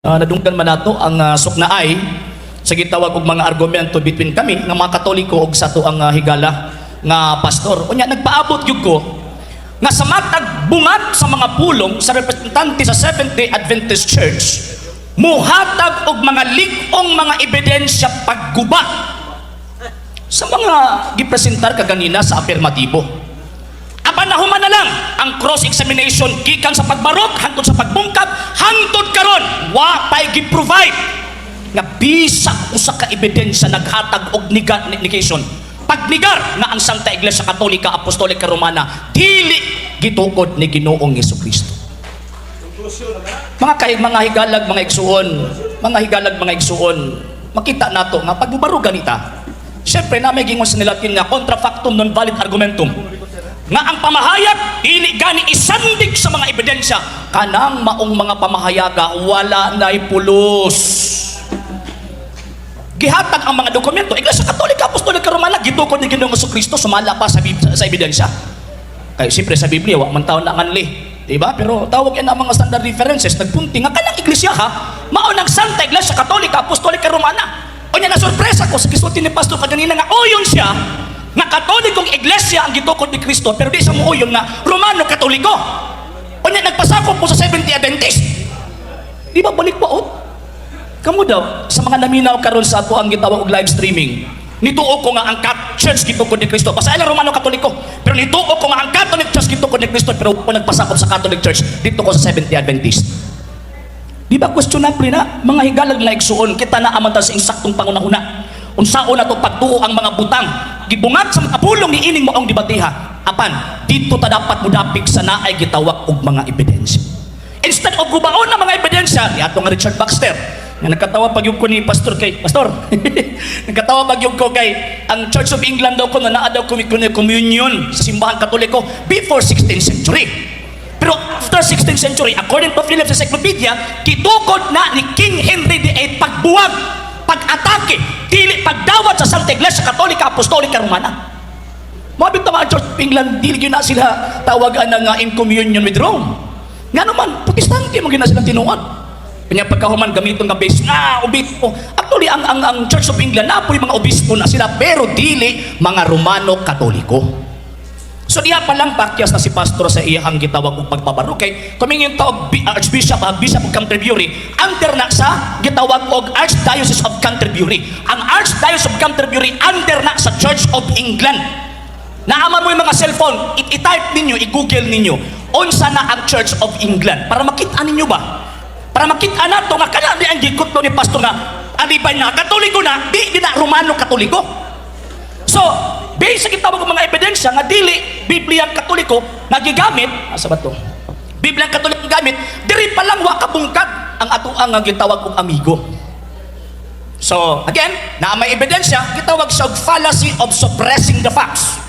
Nadunggan man nato ang suknaay sa gitawag og mga argumento between kami nga mga Katoliko og sa atoang higala nga pastor. Unya nagpaabot gyud ko nga sa matag bungat sa mga pulong sa representante sa Seventh-day Adventist Church, muhatag og mga lig-ong mga ebidensya pagguba sa mga gipresentar kaganina sa afirmatibo. Apan nahuman na lang ang cross-examination gikan sa pagbarog hangtod sa pagbungkag, hangtod karon wa pay gi-provide nga bisag usa ka ebidensya naghatag og negation, pagnigar nga ang Santa Iglesia Katolika Apostolika Romana dili gitukod ni Ginoong Kristo. Mga higalag mga igsuon, mga higalag mga igsuon, makita nato nga pagbubarog ganita. Siyempre na may gingon sa nilatin nga contra factum non valid argumentum, nga ang pamahayag dili gani isandig sa mga ebidensya, kanang maong mga pamahayaga wala na'y pulos. Gihatag ang mga dokumento, Iglesia Katolika Apostolika Romana gitukod ni Ginoong Kristo, sumala pa sa ebidensya. Kay siyempre sa Biblia wa man taon na nganli, di ba? Pero tawag yan ang mga standard references, nagpunti nga kanang iglesia ha, mao nang Santa Iglesia Katolika Apostolika Romana. Unya na sorpresa ko sa gisulti ni pastor kaganina nga uyon siya nga Katolikong iglesia ang gitukod ni Kristo, pero di sa muuyon nga Romano Katoliko. Unya nagpasakop po sa Seventh-day Adventist. Di ba balik pa oh? Kamo daw, sa mga naminaw karon sa ato ang gitawag og live streaming, nituo ko nga ang Catholic Church gitukod ni Kristo. Basta ilang Romano Katoliko. Pero nituo ko nga ang Catholic Church gitukod ni Kristo, pero ko nagpasakop sa Catholic Church dito ko sa Seventh-day Adventist. Di ba questionable na, mga higalag na igsuon, kita na aman ta sa insaktong pangunahuna. Unsaon na to pagtuo ang mga butang gibungat sa mga pulong ni ining maong debatiha. Apan dito ta dapat mudapik sa naay gitawag og mga ebidensya. Instead of gubaon na mga ebidensya ni ato nga Richard Baxter, nga nagkatawa pag ko ni pastor kay pastor, nagkatawa pag ko kay ang Church of England daw ko na naa daw communion sa simbahan Katoliko before 16th century. Pero after 16th century, according to Phillips Encyclopedia, gitukod na ni King Henry VIII pagbuwag, pag-atake, dili pagdawat sa Santa Iglesia Katolika Apostolika Romana. Mao bitaw ang Church of England, dili gyud na sila tawagan nga in communion with Rome. Nga naman, Protestante mo gyud na silang tinuod. Kanya pagkahuman gamiton nga base nga obispo. Actually ang Church of England na mga obispo na sila, pero dili mga Romano Katoliko. So diha pa lang pakyas na si pastor sa iyang gitawag og pagpabaro kay kumingin ta og Archbishop, Bishop of Canterbury, under na sa gitawag og Archdiocese of Canterbury. Ang Archdiocese of Canterbury under na sa Church of England. Naaman mo yung mga cellphone, i-type ninyo, i-google ninyo, unsa na ang Church of England para makita ninyo ba? Para makita na to nga kana di ang gikutlo ni pastor nga alibay na Katoliko na, di di na Romano Katoliko. So, based sa gitawag og mga ebidensya nga dili Biblia Katoliko nga gigamit, asa ba to? Biblia Katoliko gamit, diri pa lang wa kabungkag ang atoang nga gitawag og amigo. So, again, na may ebidensya, gitawag siya og fallacy of suppressing the facts.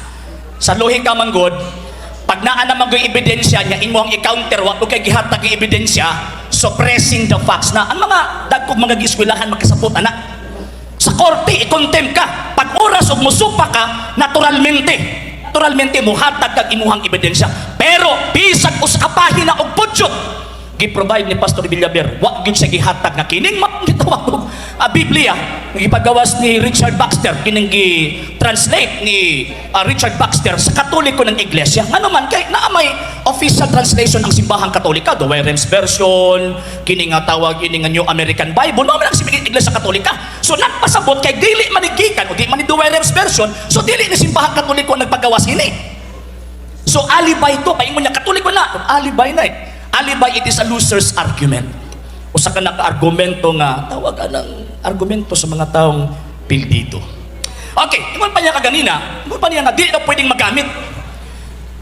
Sa lohika man gud, pag naa naman gyud ebidensya niya imong i-counter, wa kay gihatag ang ebidensya, suppressing the facts na. Ang mga dagkog mga gieskwelahan makasabot ana. Sa korte, i-contempt ka. Pag oras og musupa ka, naturalmente, naturalmente muhatag kag imuhang ebidensya. Pero bisag usa ka pahina og pudyot gi-provide ni Pastor Villaver, wa gyud siya gihatag nga kining gitawag og Biblia gipagawas ni Richard Baxter, kining gi-translate ni Richard Baxter sa Katoliko ng Iglesia. Ngano man kay naa may official translation ang simbahang Katolika, the Rheims version, kini nga tawag ini nga New American Bible, mao man ang Iglesia Katolika. So nagpasabot kay dili man ni gikan o di man ni Douay Rheims version, so dili ni simbahang Katoliko ang nagpagawas ini. So alibay to, paingon niya Katoliko na, alibay na eh. Alibay, it is a loser's argument. Usa ka naka-argumento nga tawag ang argumento sa mga taong pildido. Okay, ingon pa niya kaganina, ingon pa niya nga dili na pwedeng magamit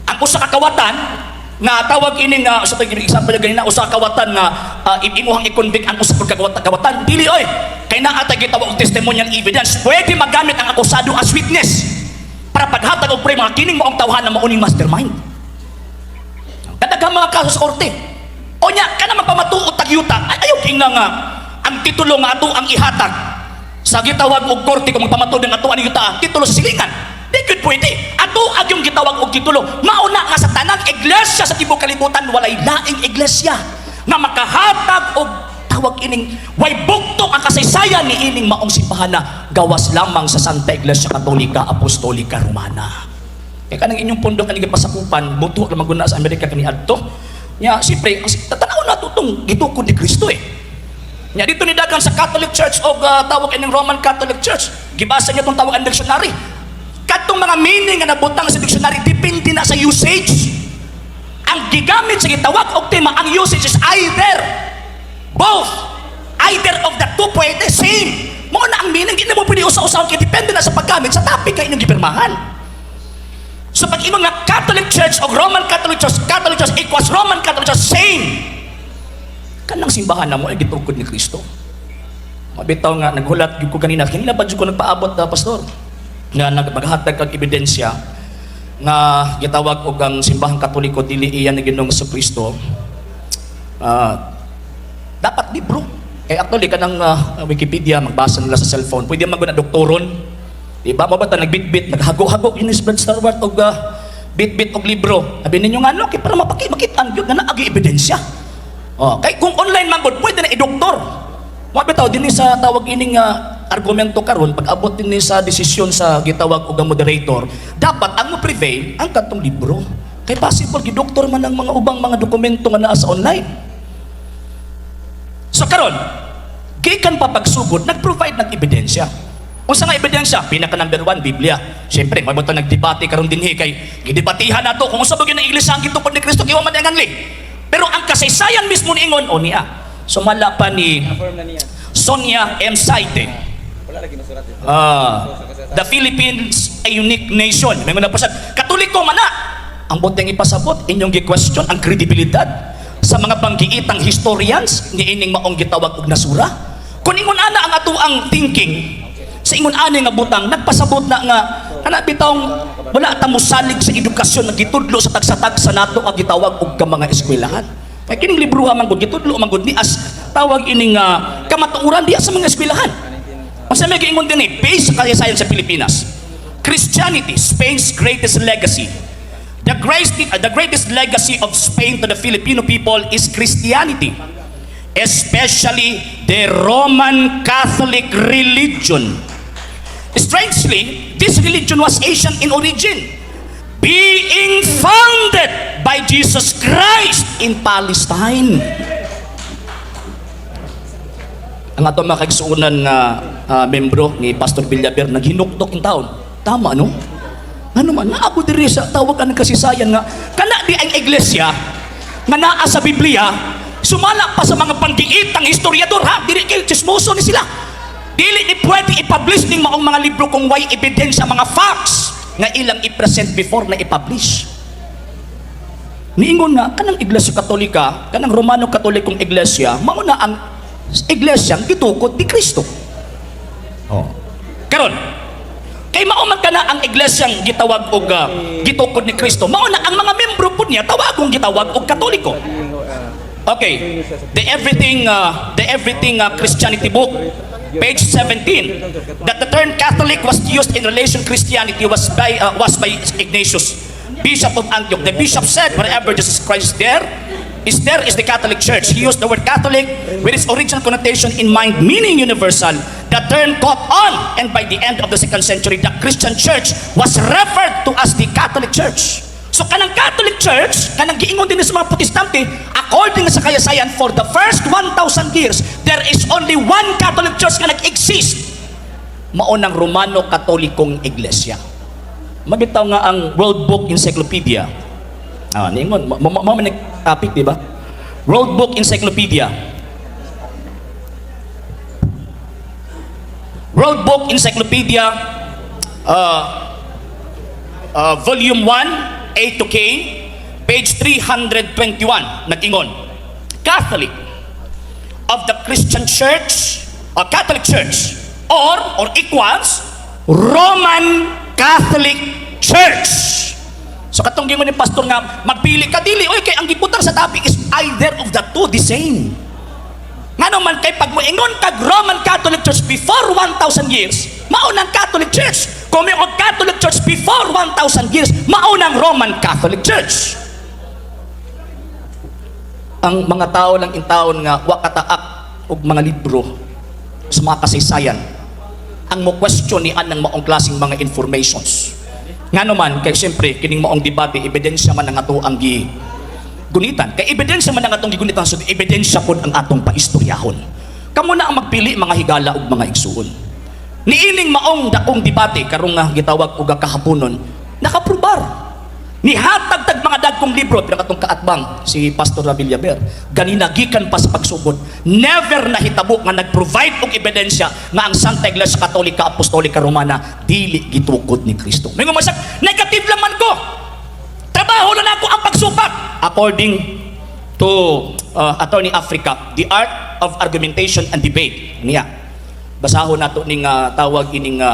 ang usa ka kawatan nga tawag ini nga sa tag example ganina, usa ka kawatan nga imuhang i-convict ang usa ka kawatan, kawatan dili oy, kay naa tay gitawag og testimonial evidence. Pwede magamit ang akusado as witness para paghatag og pre mga kining maong tawhan na mauning mastermind. Kadaghang mga kaso sa korte. Onya kana magpamatuod tagyuta, ay ayaw kinga nga ang titulo nga ato ang ihatag sa gitawag og korte kung magpamatuod ng ato ang yuta, titulo sa silingan. Di gyud pwede. Ato ag yung gitawag og titulo. Mauna nga sa tanang iglesia sa tibuok kalibutan, walay laing iglesia nga makahatag og tawag ining way bugtong ang kasaysayan ni ining maong simbahan na gawas lamang sa Santa Iglesia Katolika Apostolika Romana. Kaya kanang inyong pondo kaning gipasakupan, buto lang maguna sa Amerika kani adto. Nya siyempre, tatanaw na tong gitukod ni Kristo eh. Nya dito ni dagan sa Catholic Church o tawag ining Roman Catholic Church. Gibasa niya tong tawag ang dictionary. Katong mga meaning nga nabutang sa dictionary depende na sa usage. Ang gigamit sa gitawag og tema, ang usage is either both. Either of the two pwede, same. Mao na ang meaning, hindi mo pwede usa-usa kay depende na sa paggamit sa topic kay inyong gipirmahan. So pag imong nga Catholic Church o Roman Catholic Church equals Roman Catholic Church, same. Kanang simbahan na mo ay gitukod ni Kristo. Mabitaw nga naghulat gyud ko ganina, kanina pa jud ko nagpaabot na, pastor, nga naghatag kag ebidensya nga gitawag og ang Simbahang Katoliko dili iya ni Ginoong Kristo. Ah, dapat libro. Kay actually kanang Wikipedia, magbasa nila sa cellphone. Pwede man gud na doktoron. Di ba? Mo ba ta nagbitbit, naghago-hago yun is Brad Starwart og bitbit og libro. Sabi ninyo nga no, kay para mapaki makitaan gyud nga naagi ebidensya. Oh, kay kung online man gud, pwede na i-doktor. Mo bitaw dinhi sa tawag ining argumento karon, pag abot dinhi sa desisyon sa gitawag og ang moderator, dapat ang mo prevail ang katong libro. Kay possible gidoktor man ang mga ubang mga dokumento nga naa sa online. So karon, gikan pa pagsugod, nag-provide ng ebidensya. Unsa nga ebidensya? Pinaka number one, Biblia. Siyempre, may buta nagdebate karon dinhi kay gidebatihan nato kung unsa ba gyud ang iglesia ang gitukod ni Kristo, kay wa man ang. Pero ang kasaysayan mismo niingon o niya. Sumala pa ni Affirm na niya. Sonia M. Saite. Wala lagi masurat ito. Ah, the Philippines, a unique nation. May mga napasad. Katoliko man na. Ang buteng ipasabot, inyong gi-question ang kredibilidad sa mga banggiitang historians ni ining maong gitawag og nasura. Kung ingon ana ang atoang thinking, sa ingon ani nga butang, nagpasabot na nga kana bitawng wala ta mosalig sa edukasyon nga gitudlo sa tagsa-tagsa nato ang gitawag og ka mga eskwelahan. Kay kining libroha man gud, gitudlo man gud ni as tawag ining kamatuoran diya sa mga eskwelahan. Unsa may giingon din eh, based sa kasaysayan sa Pilipinas. Christianity, Spain's greatest legacy. The greatest legacy of Spain to the Filipino people is Christianity, especially the Roman Catholic religion. Strangely, this religion was Asian in origin, being founded by Jesus Christ in Palestine. Ang ato mga kaigsuonan nga membro ni Pastor Villaver naghinuktok in taon. Tama, no? Ano man, naabo diri sa tawag ang kasaysayan nga kana di ang iglesia nga naa sa Biblia, sumala pa sa mga panggiitang historiador ha, dili kay chismoso ni sila. Dili ni pwede i-publish ning maong mga libro kung way ebidensya, mga facts nga ilang i-present before na i-publish. Niingon nga kanang Iglesia Katolika, kanang Romano Katolikong Iglesia, mao na ang iglesia gitukod ni Kristo. Oh. Karon, kay mao man kana ang iglesyang gitawag og gitukod ni Kristo, mao na ang mga membro pud niya tawagong gitawag og Katoliko. Okay, the Everything Christianity book, page 17, that the term Catholic was used in relation Christianity was by Ignatius, Bishop of Antioch. The bishop said, "Wherever Jesus Christ there is the Catholic Church." He used the word Catholic with its original connotation in mind, meaning universal. The term caught on, and by the end of the second century, the Christian Church was referred to as the Catholic Church. So kanang Catholic Church, kanang giingon din sa mga Protestante, according sa kasaysayan, for the first 1,000 years, there is only one Catholic Church nga nag-exist. Mao nang Romano Katolikong Iglesia. Mabitaw nga ang World Book Encyclopedia. Ah, niingon, mao man topic, di ba? World Book Encyclopedia. World Book Encyclopedia, Volume 1, A to K, page 321, nag-ingon, Catholic of the Christian Church, or Catholic Church, or equals Roman Catholic Church. So katong gingon ni pastor nga magpili ka, dili oy, kay ang gibutang sa topic is either of the two, the same. Ngano man kay pag moingon kag Roman Catholic Church before 1,000 years, mao nang Catholic Church. Kung may Catholic Church before 1,000 years, mao nang Roman Catholic Church. Ang mga tao lang in taon nga wa kataak og mga libro sa mga kasaysayan ang mo question ni anang maong klaseng mga informations. Nga naman, kay siyempre, kining maong debate, ebidensya man ang ato ang gi gunitan. Kay ebidensya man ang atong gigunitan, so ebidensya pod ang atong paistoryahon. Kamo na ang magpili, mga higala ug mga igsuon. Niining maong dakong debate karong nga gitawag og kahaponon, nakaprobar. Nihatag tag mga dagkong libro, pero katong kaatbang si Pastor Ravillaber, ganina gikan pa sa pagsugod, never nahitabo nga nag-provide og ebidensya nga ang Santa Iglesia Katolika Apostolika Romana dili gitukod ni Kristo. May ngumasak, negative lang man ko. Trabaho na nako ang pagsupak. According to Attorney Africa, The Art of Argumentation and Debate niya. Basahon nato ning tawag ining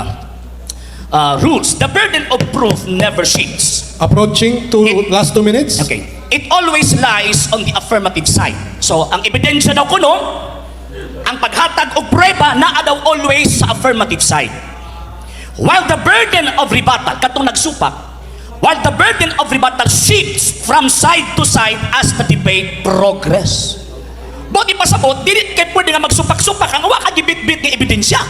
rules. The burden of proof never shifts. Approaching to last 2 minutes. Okay. It always lies on the affirmative side. So, ang ebidensya daw kuno, ang paghatag og prueba naa daw always sa affirmative side. While the burden of rebuttal, katong nagsupak, while the burden of rebuttal shifts from side to side as the debate progress. Buot ipasabot, dili kay pwede nga magsupak-supak ang wa ka gibit-bit ni ebidensya.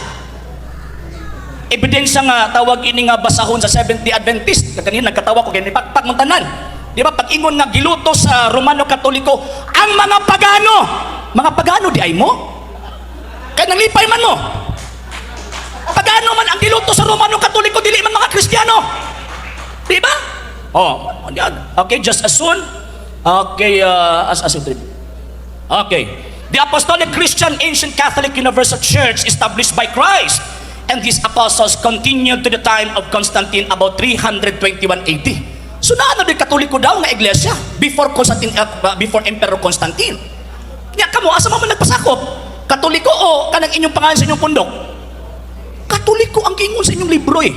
Ebidensya nga tawag ini nga basahon sa Seventh-day Adventist. Kaya kanina nagkatawa ko kay pakpak mong tanan. Di ba pag ingon nga giluto sa Romano Katoliko ang mga pagano. Mga pagano di ay mo? Kay nalipay man mo. Pagano man ang giluto sa Romano Katoliko, dili man mga Kristiyano. Di ba? Oh, yan. Okay, just as soon. Okay, as Okay. The Apostolic Christian Ancient Catholic Universal Church established by Christ and his apostles continued to the time of Constantine about 321 AD. So naano di Katoliko daw nga iglesia before Constantine, before Emperor Constantine. Nya kamo, asa man nagpasakop? Katoliko o kanang inyong pangalan sa inyong pundok? Katoliko ang giingon sa inyong libro eh.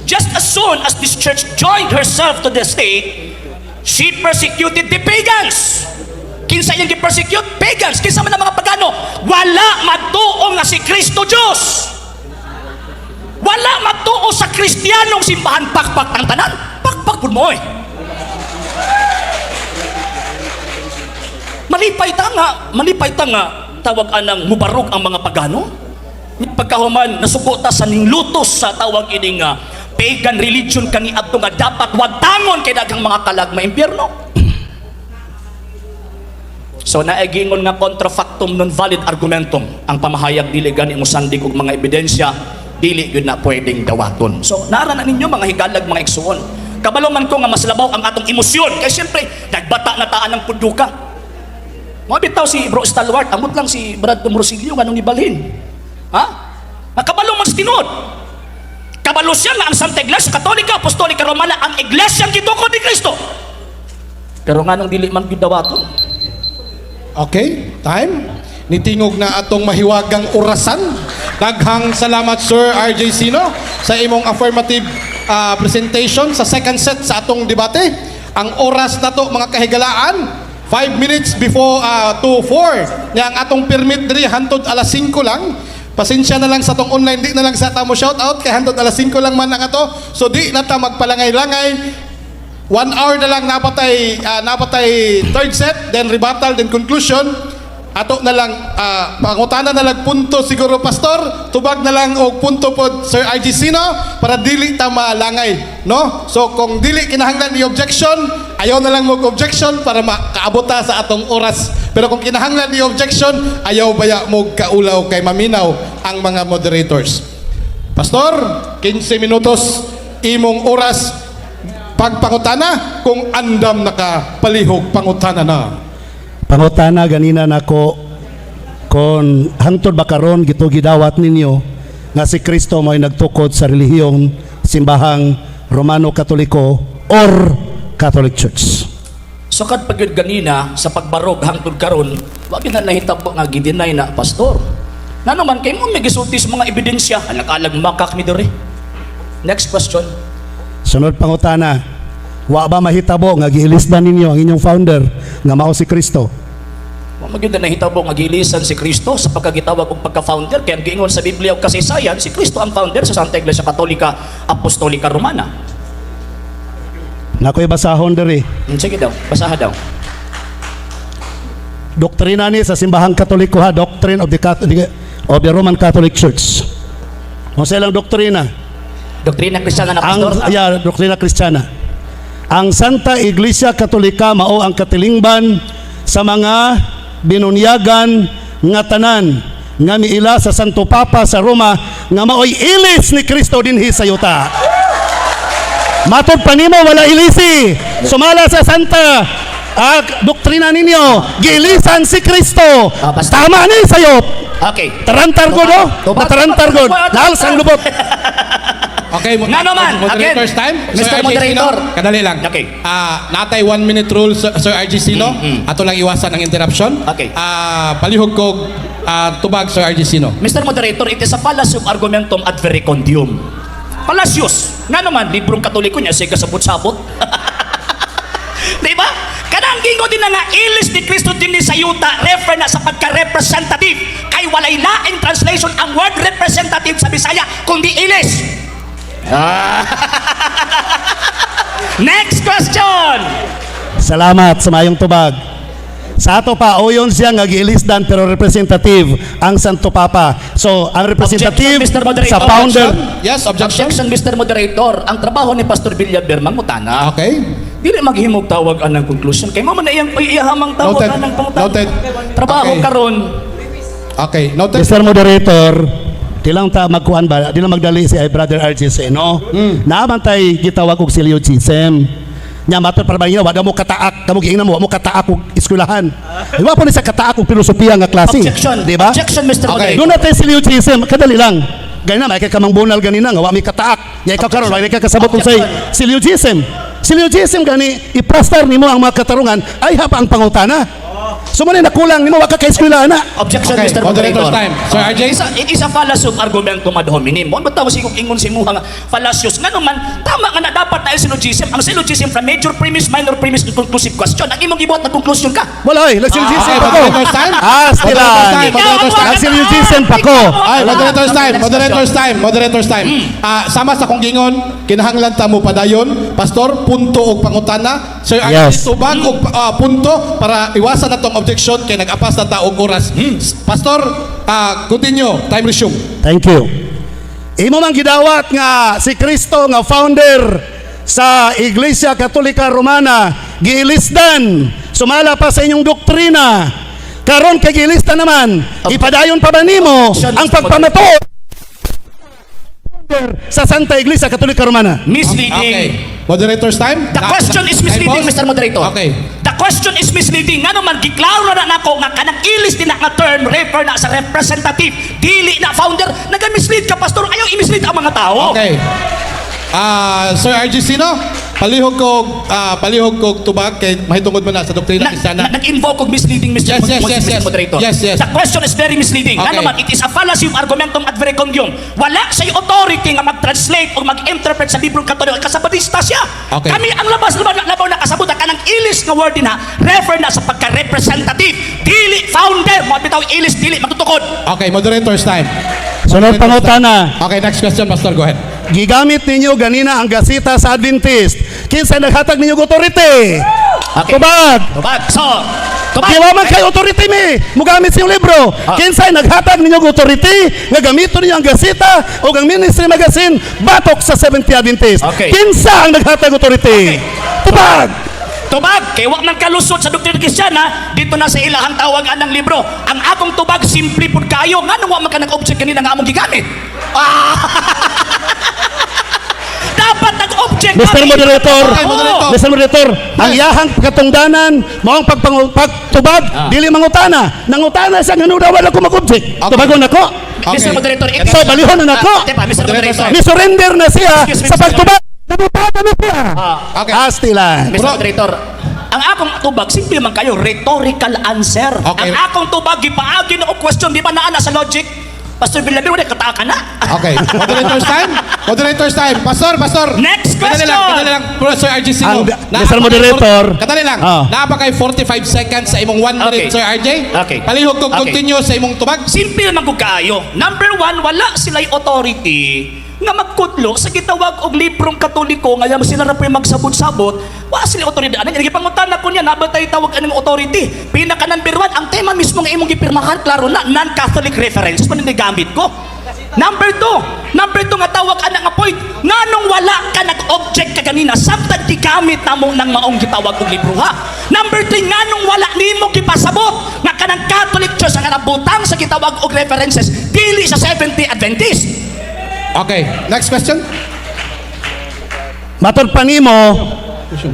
Just as soon as this church joined herself to the state, she persecuted the pagans. Kinsa iyang gi-persecute? Pagans. Kinsa man ang mga pagano? Wala matuo nga si Kristo Diyos. Wala matuo sa Kristiyanong simbahan, pakpak ang tanan. Pakpak pud mo eh. Malipay ta nga tawag anang mubarog ang mga pagano. Pagkahuman nasuko ta sa ninglutos sa tawag ining pagan religion kaniadto nga dapat wagtangon kay daghang mga kalag maimpyerno. So naegingon nga contra factum non valid argumentum ang pamahayag, dili gani mo sandig og mga ebidensya, dili gyud na pwedeng dawaton. So naara na ninyo, mga higalag, mga igsuon. Kabalo man ko nga mas labaw ang atong emosyon kay siyempre nagbata na taan ng puduka. Mga bitaw si Bro Stalwart, amot lang si Brad Rosilio nganong nibalhin. Ha? Nakabalo man sa tinuod. Kabalo siya nga ang Santa Iglesia Katolika Apostolika Romana ang iglesia ang gitukod ni Kristo. Pero nganong dili man gyud dawaton? Okay, time. Nitingog na atong mahiwagang orasan. Daghang salamat, Sir RJ Sino, sa imong affirmative presentation sa second set sa atong debate. Ang oras na to, mga kahigalaan, 5 minutes before to 4. Nya ang atong permit diri hantod alas 5 lang. Pasensya na lang sa atong online, di na lang sa tamo shout out kay hantod alas 5 lang man ang ato. So di na ta magpalangay-langay. 1 hour na lang napatay third set, then rebuttal, then conclusion. Ato na lang, pangutana na lang punto siguro, Pastor, tubag na lang og punto pod Sir RG Sino para dili ta malangay, no? So kung dili kinahanglan ni objection, ayaw na lang mo objection para makaabot ta sa atong oras. Pero kung kinahanglan ni objection, ayaw baya mo kaulaw kay maminaw ang mga moderators. Pastor, 15 minutos imong oras pagpangutana. Kung andam naka, palihog pangutana na. Pangutana ganina nako kon hangtod ba karon gitugidawat ninyo nga si Kristo mo'y nagtukod sa relihiyon simbahang Romano Katoliko or Catholic Church? Sukad pa gyud ganina sa pagbarog hangtod karon, wa gyud na nahitabo nga gi-deny na, Pastor. Ngano man kay mo may gisulti sa mga ebidensya, alag-alag makak mi diri. Next question. Sunod pangutana, wa ba mahitabo nga giilisdan ninyo ang inyong founder nga mao si Kristo? Wa man gyud na nahitabo nga giilisan si Kristo sa pagkagitawag og pagka-founder kay ang giingon sa Biblia ug kasaysayan, si Kristo ang founder sa Santa Iglesia Katolika Apostolika Romana. Nakoy basahon diri. Sige daw, basaha daw. Doktrina ni sa simbahang Katoliko ha, doctrine of the Roman Catholic Church. Unsa ilang doktrina? Doktrina Kristiyana na, Ang Pastor. Yeah, doktrina Kristiyana. Ang Santa Iglesia Katolika mao ang katilingban sa mga binunyagan nga tanan nga miila sa Santo Papa sa Roma nga maoy ilis ni Kristo dinhi sa yuta. Matod pa nimo wala ilisi. Sumala sa Santa doktrina ninyo, giilisan si Kristo. Ah, Pastor. Tama ni sayop. Okay. Tarantar ko no? Tubag. Matarantar ko. Naals ang lubot. Okay, Nga naman, moderators again, time. Mr. Sir RJ Moderator. Sino, kadali lang. Okay. Ah, natay 1 minute rule, Sir RJ Sino. Ato lang iwasan ang interruption. Okay. Ah, palihog ko tubag, Sir RJ Sino. Mr. Moderator, it is a fallacy of argumentum ad verecundiam. Fallacious. Nga naman, librong Katoliko niya, siya kasabot-sabot. Di ba? Kanang gingo din na nga, ilis ni Kristo din ni sa yuta, refer na sa pagka-representative. Kay walay laing translation ang word representative sa Bisaya, kundi ilis. Ah. Next question! Salamat sa mayong tubag. Sa ato pa, uyon siya nga giilisdan pero representative ang Santo Papa. So, ang representative Objection, Mr. Moderator. sa founder. Yes, objection. Objection, Mr. Moderator. Ang trabaho ni Pastor Villaver mangutana. Okay. Dili maghimog tawag anang conclusion. Kay mao man na iyang iyahamang tawag Noted. anang pangutana. Noted. Trabaho Okay. karon. Okay, noted. Mr. Moderator, di lang ta magkuan ba, di lang magdali si ay Brother RGC, no? Naaman tay gitawag og syllogism. Nya matod para ba niya, wala mo kataak, kamo giingnan mo, wa mo kataak og eskwelahan. Di ba po ni sa kataak og filosofiya nga klase? Objection. Di ba? Objection, Mr. Okay. Moderator. Doon natin syllogism, kadali lang. Ganina, may kamang bunal ganina, nga wa mi kataak. Nya ikaw karon, wa may kasabot kung say syllogism. Syllogism gani, iprastar nimo ang mga katarungan, ay hapa ang pangutana. So man nakulang nimo wa ka kaeskwela na. Objection, Okay, Mr. moderator's Moderator. time. Sir RJ? It is a fallacy of argumentum ad hominem. Mo bitaw sig ingon si muha nga fallacious. Nga naman, tama nga na dapat na syllogism. Ang syllogism from major premise, minor premise, and conclusive question. Ang imong gibuhat na conclusion ka. Wala oy, nag-syllogism Okay, pa ko. moderator's time. Ah, Moderator's stilan. time, moderator's time. Nag-syllogism pa ko. Ay, moderator's time, Okay, next moderator's time, moderator's time. Ah, sama sa kong gingon, kinahanglan ta mo padayon, Pastor, punto og pangutana. Sir RJ, Yes. tubag og punto para iwasan natong objection kay nag-apas na ta og oras. Pastor, continue, time resume. Thank you. Imo man gidawat nga si Kristo nga founder sa Iglesia Katolika Romana giilisdan, sumala pa sa inyong doktrina. Karon kay giilisdan naman, ipadayon pa ba nimo ang pagpamatuod sa Santa Iglesia Katolika Romana? Misleading. Okay. Moderator's time. The question is misleading, Time pause. Mr. Moderator. Okay. The question is misleading. Nga naman, giklaro na nako nga kanang ilis din na nga term, refer na sa representative, dili na founder. Naga-mislead ka, Pastor. Ayaw i-mislead ang mga tao. Okay. Ah, Sir RG Sino, palihog ko tubag kay mahitungod mo na sa doktrina Na, Kristiyana. nag-invoke og misleading, Mr. Yes. Mr. Moderator. Yes. The question is very misleading. Okay. Nga naman, it is a fallacy of argumentum ad verecundiam. Wala siya'y authority nga mag-translate o mag-interpret sa librong Katoliko. Kasabadista siya. Okay. Kami ang labas, labaw, labaw na kasabot kanang ilis nga word din ha, refer na sa pagka-representative, dili founder. Mo bitaw ilis, dili matutukod. Okay, moderator's time. Sunod pangutana. Okay, next question, Pastor. Go ahead. Gigamit ninyo ganina ang gasita sa Adventist. Kinsa naghatag ninyo og authority? Okay. Tubag. Tubag. So, tubag. Di wa man kay authority mi. Mugamit sa inyong libro. Kinsay naghatag ninyo og authority nga gamiton ninyo ang gasita o ang ministry magazine batok sa Seventh Adventist? Okay. Kinsa ang naghatag authority? Tubag. Tubag, kay wa man kalusot sa doktrina Kristiyana, dito na sa ilahang tawag anang libro. Ang akong tubag simple pud kayo, nganong wa man ka nag-object kanina nga among gigamit? Ah! Dapat nag-object Mr. kami. Moderator, Okay, moderator. Mr. Moderator, ang iyahang katungdanan mao ang pagtubag dili mangutana. Nangutana siya ngano daw wala ko mag-object. Okay. Tubagon nako. Okay. Mr. Moderator, it So balihon na nako. Ah, tepa, Mr. Moderator, Moderator. Ni surrender na siya Excuse me, sa Mr. pagtubag. Nabutata na siya. Okay. Astilan. Mr. Moderator, ang akong tubag, simple man kayo, rhetorical answer. Okay. Ang akong tubag, gipaagi na og question, di ba naa na sa logic? Pastor Villamil, wala kataaka na. Okay. Moderator's time. Moderator's time. Pastor, Pastor. Next Kadali lang, question. kadali lang. Bro, Sir RJ Sino. Mr. Moderator. Kadali lang. Ah. Naa pa kay 45 seconds sa imong 1 minute, Okay. Sir RJ. Okay. Palihog kog Okay. continue sa imong tubag. Simple man kog kaayo. Number one, wala sila'y authority nga magkutlo sa gitawag og librong Katoliko nga sila ra po'y magsabot-sabot. Wa sila otoridad ani. Gipangutana ko niya, naa ba tay tawag aning authority? Pinaka number one, ang tema mismo nga imong gipirmahan, klaro na, non-Catholic references man gamit ko. Number two nga tawag ana nga point, nganong wala ka nag-object ka ganina samtang gigamit namo ng maong gitawag og libro, ha? Number three, nganong wala nimo gipasabot nga kanang Catholic Church ang nabutang sa gitawag og references dili sa Seventh-day Adventist? Okay, next question. Matod pa nimo,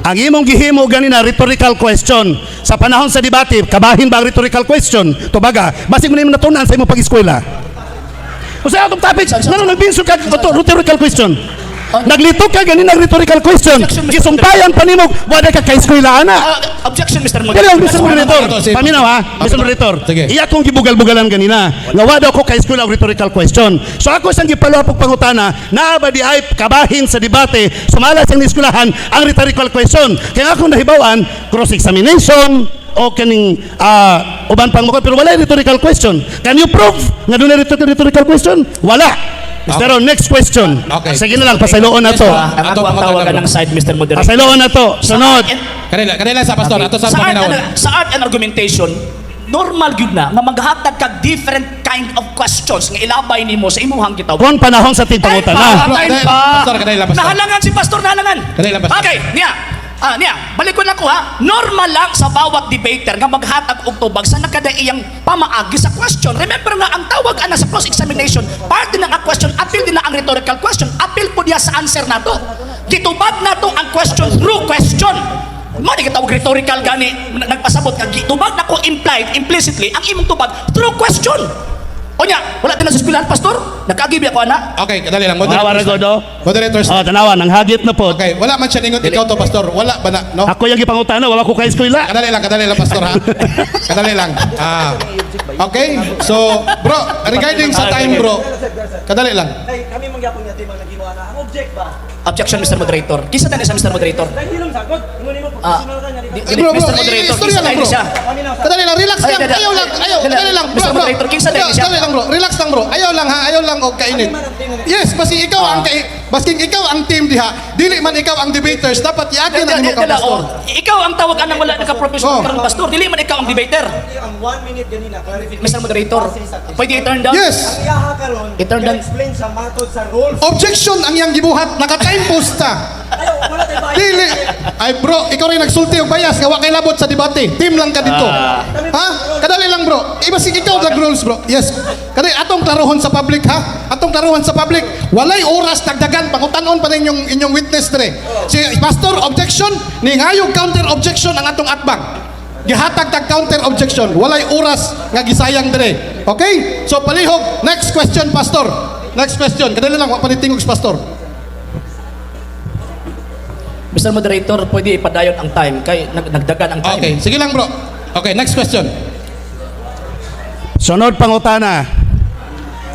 ang imong gihimo ganina rhetorical question. Sa panahon sa debate, kabahin ba ang rhetorical question? Tubaga, basig mo nimo natunan sa imong pag-eskwela. O sa atong topic, ngano nagbinsod ka rhetorical question? Naglito ka ganina rhetorical question. Objection, Mr. Gisumpayan pa nimo, wala ka ka-eskwela ana. Ah, objection, Mr. Pero Moderator. Mr. Moderator, paminaw ha, Mr. Moderator. Sige. Iya kong gibugal-bugalan ganina. Nga wa daw ko kay eskwela og rhetorical question. So ako isang gipalo og pangutana, naa ba di ay kabahin sa debate sumala sa eskwelahan ang rhetorical question? Kaya akong nahibaw-an, cross examination o kaning uban pang mo, pero wala rhetorical question. Can you prove nga dunay rhetorical question? Wala. Pero next question. Okay. Sige na lang, pasayloon na to. Ah, ang ako Ato ang pangutana, tawagan bro. ng side, Mr. Moderator. Pasayloon na to. Sunod. Kanila, kanila sa pastor, ato sa Sa art, paminawon. sa art and argumentation, normal gyud na nga maghatag kag different kind of questions nga ilabay nimo sa imuhang gitawag. Kung panahon sa tigpangutana. Time pa, time pa. Pastor, kanila, pastor. Nahalangan si pastor, nahalangan. Kanila, pastor. Okay, niya. Ah, niya, balik ko na ko ha. Normal lang sa bawat debater nga maghatag og tubag sa nakadaiyang pamaagi sa question. Remember nga ang tawag ana sa cross examination, part din ang question, appeal din na ang rhetorical question, appeal po diya sa answer nato. Gitubag nato ang question through question. Mo ni gitawag rhetorical gani, nagpasabot nga gitubag nako implied implicitly ang imong tubag through question. Onya, wala din na sa eskwelahan, pastor? Nakagibi ako ana. Okay, kadali lang. Tanawa ra Moderator. godo. Moderators. Oh, tanawa nang hagit na po. Okay, wala man siya ningon ikaw to, pastor. Wala ba na, no? Ako yung gipangutana, wala ko kay eskwela. Kadali lang, pastor, ha. Kadali lang. Ah. Okay? So, bro, regarding sa time, bro. Kadali lang. Kay kami mangyapon nga tema naghiwa na ang object ba? Objection, Mr. Moderator. Kinsa tani sa Mr. Moderator? Dahil hilom sagot, ingon nimo Ah. professional ka niya. Di- Bro, bro, Mr. eh, Moderator, istorya kinsa lang, tani bro. siya? Kadali lang, relax Ay, lang. dali, Ayaw lang, ayaw, dali. kadali lang. Bro, Mr. bro. Moderator, kinsa Bro, dali siya? Kadali lang, bro. Relax lang, bro. Ayaw lang ha, ayaw lang og kainit. Yes, basi ikaw ang kay basking ikaw ang team diha. Dili man ikaw ang debaters, dapat iagi na nimo ka Dala, pastor. oh. Ikaw ang tawag anang wala naka-professional Oh. karon, pastor. Dili man ikaw ang debater. Ang 1 minute ganina clarification. Mr. Moderator, Base sa question. pwede i-turn down? Yes. Ang iyaha karon, I-turn down. explain sa matod sa rules. Objection ang iyang gibuhat, naka-time post ta. Ayaw, wala tay bayad. Dili. Ay bro, ikaw rin nagsulti og bias nga wa kay labot sa debate. Team lang ka dito. Ha? Kadali lang, bro. Iba sig ikaw nag rules, bro. Yes. Kadali atong klarohon sa public ha. Atong klarohon sa public. Walay oras dagdagan, pangutanon pa rin inyong inyong witness dire. Si pastor objection, ni ngayog counter objection ang atong atbang. Gihatag tag counter objection. Walay oras nga gisayang dire. Okay? So palihog, next question, pastor. Next question. Kadali lang wa pa ni tingog si pastor. Mr. Moderator, pwede ipadayon ang time kay nagdagan ang time. Okay, sige lang, bro. Okay, next question. Sunod pangutana.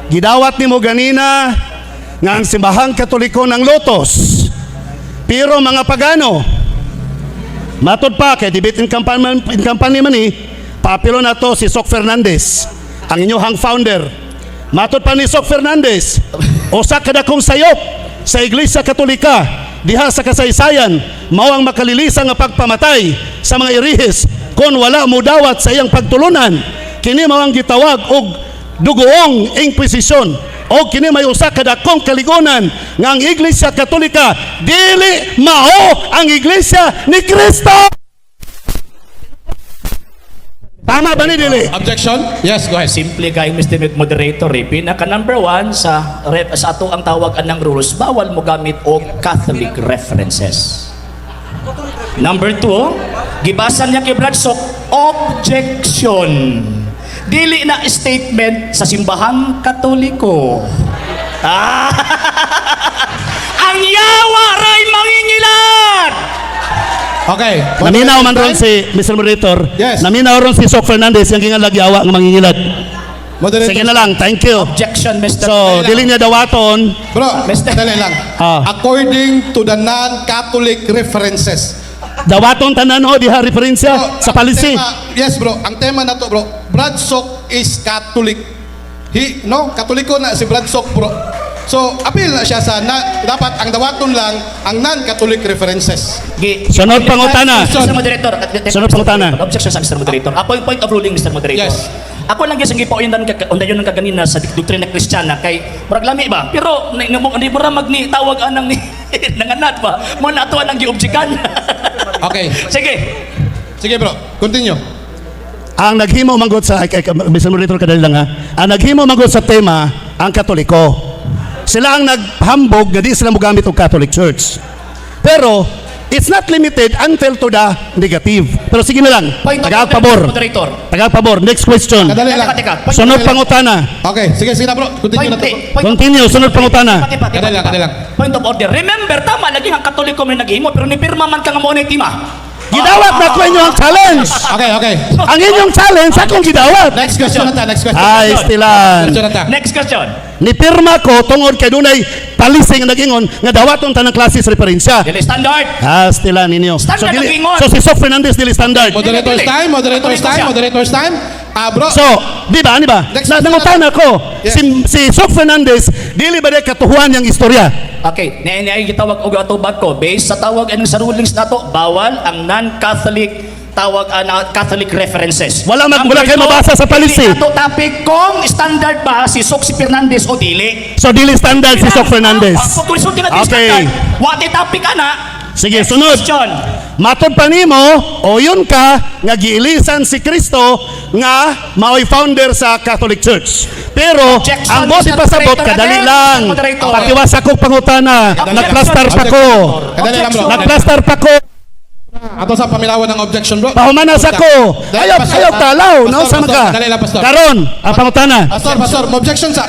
Gidawat nimo ganina nga ang simbahang Katoliko ng Lotos. Pero mga pagano, matod pa kay debate in company man ni, papilo na to si Sok Fernandez, ang inyong founder. Matod pa ni Sok Fernandez, usa ka dakong sayop sa Iglesia Katolika diha sa kasaysayan mao ang makalilisa nga pagpamatay sa mga irihis kon wala mo dawat sa iyang pagtulunan. Kini mao ang gitawag og dugoong inquisition o kini may usa ka dakong kaligonan nga ang Iglesia Katolika dili mao ang Iglesia ni Kristo. Tama ba ni dili? Objection? Yes, go ahead. Simple kay Mr. Moderator, eh. Pinaka number one sa rep, sa ato ang tawag anang rules, bawal mo gamit og Catholic references. Number two, gibasan niya kay Brad Sok, objection. Dili na statement sa simbahang Katoliko. Ah! Ang yawa ray mangingilad! Okay. Naminaw man ron si Mr. Moderator. Yes. Naminaw ron si Sok Fernandez yung gingalag yawa ng mangingilad. Moderator. Sige na lang, thank you. Objection, Mr. So, dili niya dawaton. Bro, Mr. dali lang. Ah. According to the non-Catholic references. Dawaton tanan ho diha referensya Bro, sa ang policy. Yes, bro. Ang tema na to, bro. Brad Sok is Catholic. He, no? Katoliko na si Brad Sok, bro. So, apil na siya sa na, dapat ang dawaton lang ang non-Catholic references. Sunod pangutana. Mr. Moderator. Sunod pangutana. Objection sa Mr. Moderator. Ako yung point of ruling, Mr. Moderator. Yes. Ako lang gyud gipaundan undayon ng kaganina sa doktrina Kristiyana kay murag lami ba? Pero ni ni ni mura magni tawag anang ni nanganat ba? Mo na ato ang giobjekan. Okay. Sige. Sige, bro, continue. Ang naghimo manggod sa ay, ay, Mr. Moderator, kadali lang ha. Ang naghimo manggod sa tema ang Katoliko. Sila ang naghambog nga di sila mogamit og Catholic Church. Pero it's not limited until to the negative. Pero sige na lang. Point of Taga order, pabor. Mr. Moderator. Taga pabor. Next question. Kadali lang. Teka, teka. Point Sunod of- pangutana. Okay, sige, sige na, bro. Continue na to, Point, bro. point. Continue. Sunod pangutana. Pati, pati, Kadali lang, pati, kadali lang. Point of order. Remember, tama lagi ang Katoliko may naghimo pero ni pirma man ka nga mo na tima. Gidawat na ko inyo ang challenge. Okay. Ang inyong challenge akong gidawat. Next question na ta, next question. Ay, stilan. Question na ta. Next question. Nipirma ko tungod kay dunay talising nga nag-ingon nga dawaton tanang klase sa referensya. Dili standard. Ah, stila ninyo. So, Standard dili, ang ingon. so si Sof Fernandez dili standard. Moderator's Dili. time, moderator's Katoliko time, siya. Moderator's time. Ah, bro. So, di ba? Next Na, question. nangutana ko, Yes. si Sof Fernandez, dili ba di katuhuan yang istorya? Okay, ni ni ay gitawag og atubag ko based sa tawag anong sa rulings nato, bawal ang non-Catholic tawag ang Catholic references. Wala Number kayo two, mabasa sa policy. dili nato topic kung standard ba si Sox Fernandez o dili. So, dili standard si Sof Fernandez. Ang conclusion nga Okay. standard. What a topic ana? Sige, sunod. Question. Matod pa nimo, o yun ka, nga giilisan si Kristo nga maoy founder sa Catholic Church. Pero, Objection, ang boss Mr. ipasabot, Moderator. kadali Again, lang. Mr. Moderator. Patiwas ako pangutana. Nagplastar pa ko. Kadali lang, bro. Nagplastar pa ko. Ato sa pamilawan ng objection, bro. Pahumanas ako. Dali, Ayaw, Pastor. ayaw talaw. Pastor, No, sama Pastor, ka. dali lang, Pastor. Karon, ang pangutana. Pastor, pastor, objection sa.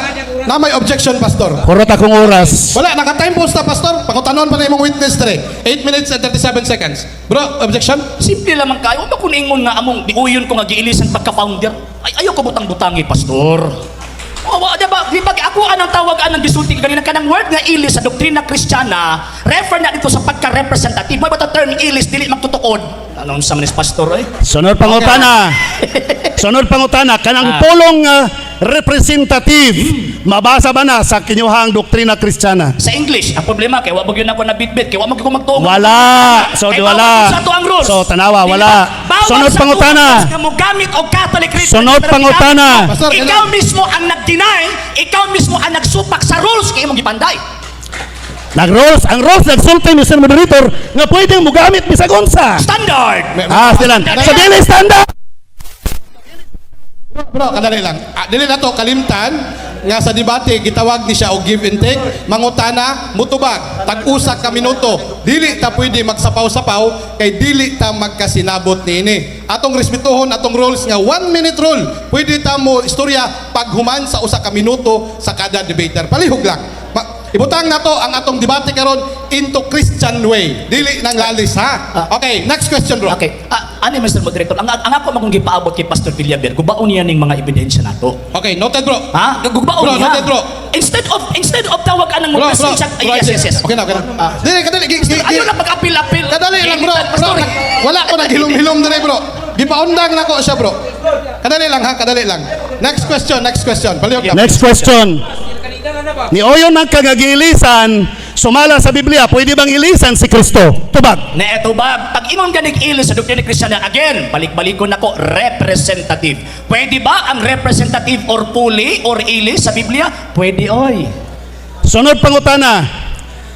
Na may objection, pastor. Kurot akong oras. Wala, naka-time post na, pastor. Pakutanon pa na imong witness tre. 8 minutes and 37 seconds. Bro, objection? Simple lamang kayo. Huwag ko niingon nga among diuyon ko nga giilisan pagka-founder. Ay, ayaw ko butang-butangi, pastor. O, wa, di ba, di ba, ako anang tawag anang gisulti kanina kanang word nga ilis sa doktrina Kristiyana, refer na dito sa pagka-representative. May ba term ilis dili magtutukod? Anong sa manis, pastor, eh? Sunod pangutana. Sunod pangutana kanang pulong representative. Mabasa ba na sa kinyuhang doktrina Kristiyana? Sa English, ang problema kay wa gyud ako nabitbit kay wa man gyud ko magtuo. Wala. So Kay di wala. bawal sa ato ang rules. So tanawa Di wala. ba? Bawal Sunod sa pangutana. ato ang rules nga mogamit og Catholic reference. Sunod Pero pangutana. Pastor, ikaw kailangan- mismo ang nag-deny, ikaw mismo ang nagsupak sa rules kay imong gipanday. Nag-rules, ang rules nagsulti, Mr. Moderator, nga pwedeng mogamit bisag unsa. Standard. Ah, silan. So dili standard. Bro, kadali lang. Ah, dili na to kalimtan nga sa debate gitawag ni siya og give and take, mangutana, mutubag, tag-usa ka minuto. Dili ta pwede magsapaw-sapaw kay dili ta magkasinabot niini. Atong respetuhon atong rules nga 1 minute rule. Pwede ta mo istorya paghuman sa usa ka minuto sa kada debater. Palihog lang. Ibutang nato ang atong debate karon into Christian way. Dili nang lalis ha. Okay, next question, bro. Okay. Ah, ano, Mr. Moderator? Ang ako magong gipaabot kay Pastor Villaver, gubaon niya ning mga ebidensya nato. Okay, noted, bro. Ha? Gubaon Bro, niya. noted, bro. Instead of tawag anang Bro, bro, mo siya. bro, Yes. Okay na, okay na. Dili, kadali, Ayaw na pag-apil-apil. Kadali lang, bro. Bro, Pastor. wala ko naghilom-hilom dire, bro. Gipaundang na ko siya, bro. Kadali lang ha, kadali lang. Next question, next question. Palihog ka. Next question. Ni Oyon ng kagagilisan, sumala sa Biblia, pwede bang ilisan si Kristo? Tubag. Na eto ba, pag ingon ganig ilis sa doktrina Kristiyana, again, balik-balikon nako, representative. Pwede ba ang representative or puli or ilis sa Biblia? Pwede, oy. Sunod pangutana.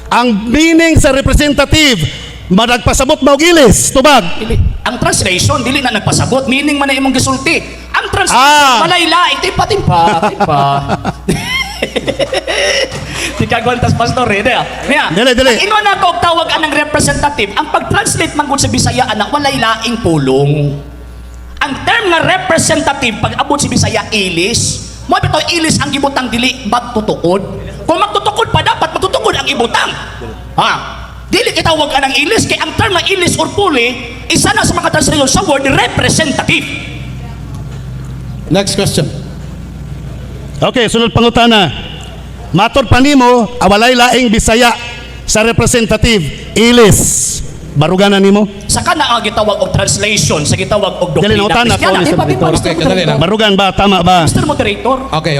Ang meaning sa representative, madagpasabot ba og ilis? Tubag. Dili. Ang translation, dili na nagpasabot. Meaning man na imong gisulti. Ang translation, walay laing. Timpa, timpa, timpa. Di ka gwantas, pastor, eh. Di, ah. Niya. Dili, dili. Ang ingon ako og tawag anang representative, ang pag-translate man gud sa Bisaya, anak, walay laing pulong. Ang term nga representative, pag abot si Bisaya, ilis. Mo bitaw ilis ang gibutang dili magtutukod. Kung magtutukod pa dapat magtutukod ang ibutang. Ha? Dili kita wag anang ilis kay ang term nga ilis or puli isa na sa mga translation sa word representative. Next question. Okay, sunod pangutana. Matod pa nimo, awalay laing Bisaya sa representative, ilis. Baruganan nimo? Sa kana ang gitawag og translation, sa gitawag og Dili, doktrina nangutana ko, Kristiyana. Mr. Di ba, Moderator. Mr. Okay, kadali lang. Barugan ba? Tama ba? Mr. Moderator. Okay.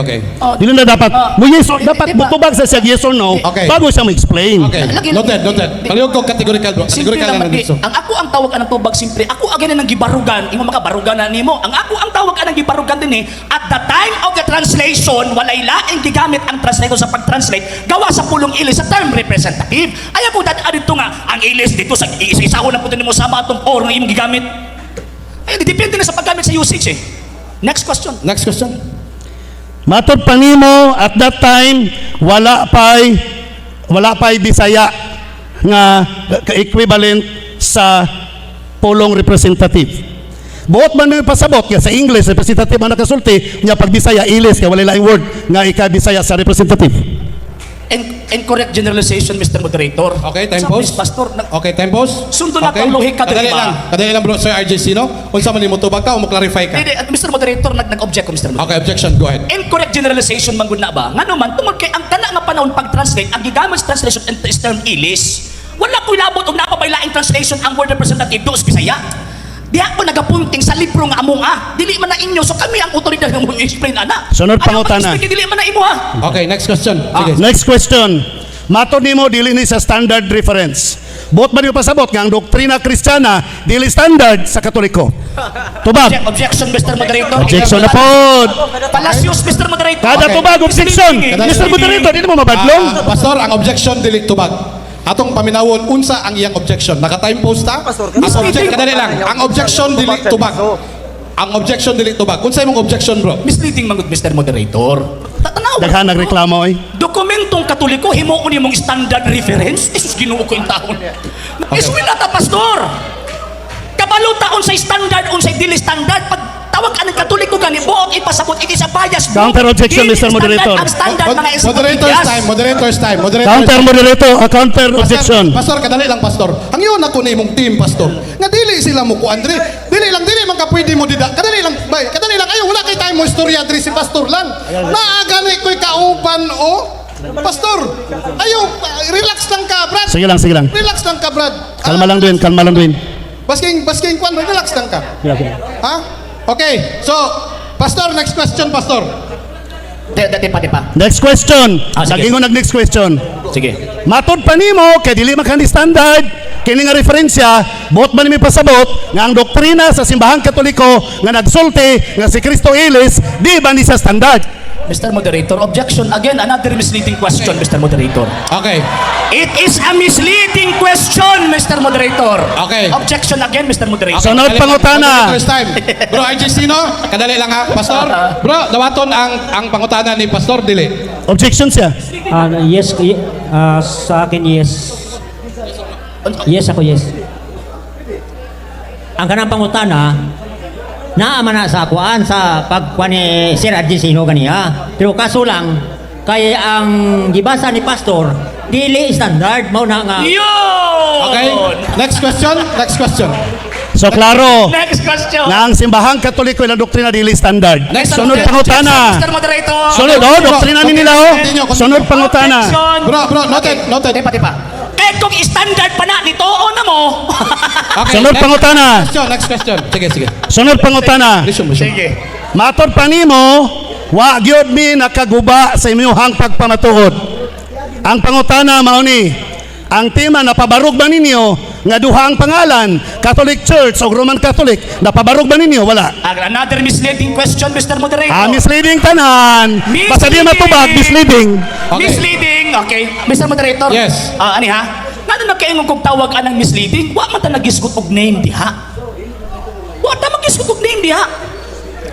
Dili na dapat mo yes or Di- dapat di ba? mutubag sa siya yes or no Okay. bago siya mo-explain. Okay. Lagi- Noted, noted. Palihog ko categorical, bro. Simple Categorical naman na di. dito. Ang ako ang tawag anang tubag simple. Ako again ang gibarugan, imo makabarugan na nimo. Ang ako ang tawag anang gibarugan din eh. At the time of the translation, walay laing gigamit ang translator sa pag-translate gawa sa pulong ilis sa term representative. Ayaw ko dad dito nga ang ilis dito sa isa-isahon na po nimo sama atong or nga imong gigamit. Ay, depende na sa paggamit sa usage eh. Next question. Next question. Matod pa nimo at that time wala pay Bisaya nga equivalent sa pulong representative. Buot man may pasabot nga sa English representative man nakasulti nya pag Bisaya ilis kay wala laing word nga ika Bisaya sa representative. Incorrect generalization, Mr. Moderator. Okay, time Sa pause. Pastor, Okay, time pause. Sundon na ang lohika, Kadali di ba? lang. Kadali lang, bro. Sir RJ Sino. Unsa man nimo, tubag ka o mo clarify ka? Hindi, Mr. Moderator, nag-object ko, Mr. Moderator. Okay, objection. Go ahead. Incorrect generalization man gud na ba? Ngano man tungod kay ang kana nga panahon pag-translate, ang gigamit sa translation is term ilis. Wala ko'y labot og napabay laing translation ang word representative doos Bisaya. Diha ko nagapunting sa libro nga among ah. Dili man na inyo, so kami ang otoridad nga mo explain ana. Sunod Ayaw pangutana. pag-explain kay dili man na imo ha. Okay, next question. Sige. Next question. Matod nimo dili ni sa standard reference. Buot man nimo pasabot nga ang doktrina Kristiyana dili standard sa Katoliko. Tubag. Objection, Mr. Moderator. Objection na pod. Palacios, Mr. Moderator. Kada tubag objection. Misleading eh. Mr. Moderator, dili mo mabadlong. Ah, Pastor, ang objection dili tubag. Atong paminawon unsa ang iyang objection. Naka time post ta? Pastor, Ang objection, kadali lang. Ang objection dili tubag. Ang objection dili tubag. Unsa imong objection, bro? Misleading man gud, Mr. Moderator. Tatanawa. Daghan nagreklamo oy. Dokumentong Katoliko, himuon nimong standard reference. Jesus, Ginoo ko yung taon. Okay. Iswil na ta, pastor. Kabalo taon sa standard, unsay dili standard. Pag tawag ka ng Katoliko gani, buot ipasabot, it is a bias book. Counter objection, Dili Mr. standard. Moderator. Ang standard mga Moderator's time, moderator's time, moderator's Counter moderator, counter Pastor, objection. Pastor, kadali lang, pastor. Ang yun ako na imong team, pastor. Nga dili sila mo kuan diri. Dili lang, dili man ka pwede mo dida. Kadali lang, bay. Kadali lang ayo wala kay time mo istorya diri si pastor lang. Naa gani ko'y kauban o. Pastor, ayo relax lang ka, Brad. Sige lang, sige lang. Relax lang ka, Brad. Kalma lang din, kalma lang din. Basking basking kuan, relax lang ka. Ha? Okay. So, pastor, next question, pastor. Di, pa, di pa. Next question. Ah, sige. Nagingon nag next question. Sige. Matod pa nimo kay dili man kani standard kini nga referensya, buot man nimi pasabot nga ang doktrina sa simbahang Katoliko nga nagsulti nga si Kristo ilis di ba ni sa standard? Mr. Moderator, objection. Again, another misleading question, Mr. Moderator. Okay. It is a misleading question, Mr. Moderator. Okay. Objection again, Mr. Moderator. Sunod Kadali- pangutana. Moderator's time. Bro, RJ Sino, kadali lang ha. Pastor, bro, dawaton ang pangutana ni Pastor dili. Objection siya. Ah, yes, sa akin yes. Yes ako, yes. Ang kanang pangutana, naa man na sa kuan sa pagkuan ni Sir Argentino ganiya. Pero kaso lang, kay ang gibasa ni Pastor, dili standard mao na nga. Yun! Okay? Next question, next question. So klaro Next question. nga ang simbahang Katoliko ilang doktrina dili standard. Next Sunod Objection, pangutana. Mr. Moderator. Sunod oh, doktrina ni nila oh. Continue, continue. Sunod pangutana. Objection. Bro, bro, noted, noted. Di pa, di pa. Kahit kung standard pa na, nito na mo. Okay, Sunod next pangutana. question, next question. Sige, sige. Sunod pangutana. Resume, resume. Sige. Matod pa nimo, wa gyud mi nakaguba sa inyong pagpamatuod. Ang pangutana mao ni, ang tema napabarog ba ninyo nga duha ang pangalan, Catholic Church o Roman Catholic, napabarog ba ninyo? Wala. Another misleading question, Mr. Moderator. Ah, misleading tanan. Basta di matubag, misleading. Okay. Misleading, okay. Mr. Moderator. Yes. Ah, ani ha? Ngano nagkaingon kog tawag anang misleading? Wa man ta nagisgot og name diha. Wa ta magisgot og name diha.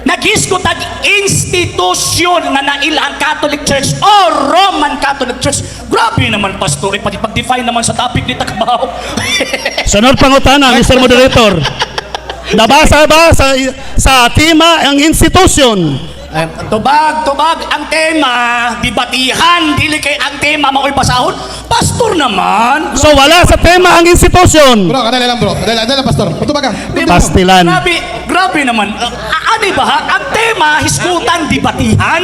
Nagisgot ag institusyon nga naila ang Catholic Church or Roman Catholic Church. Grabe naman, pastor. Eh, pati pag-define naman sa topic ni Takbaw. Sunod pangutana, Mr. Moderator. Nabasa ba sa tema ang institusyon? Eh, tubag, tubag, ang tema, dibatihan, dili kay ang tema mao'y basahon. Pastor naman. So wala sa tema ang institusyon. Bro, kadali lang, bro. Kadali, kadali lang, pastor. Patubag ka. Di ba? Pastilan. Grabe, grabe naman. Ani ba ha? Ang tema, hisgutan, dibatihan.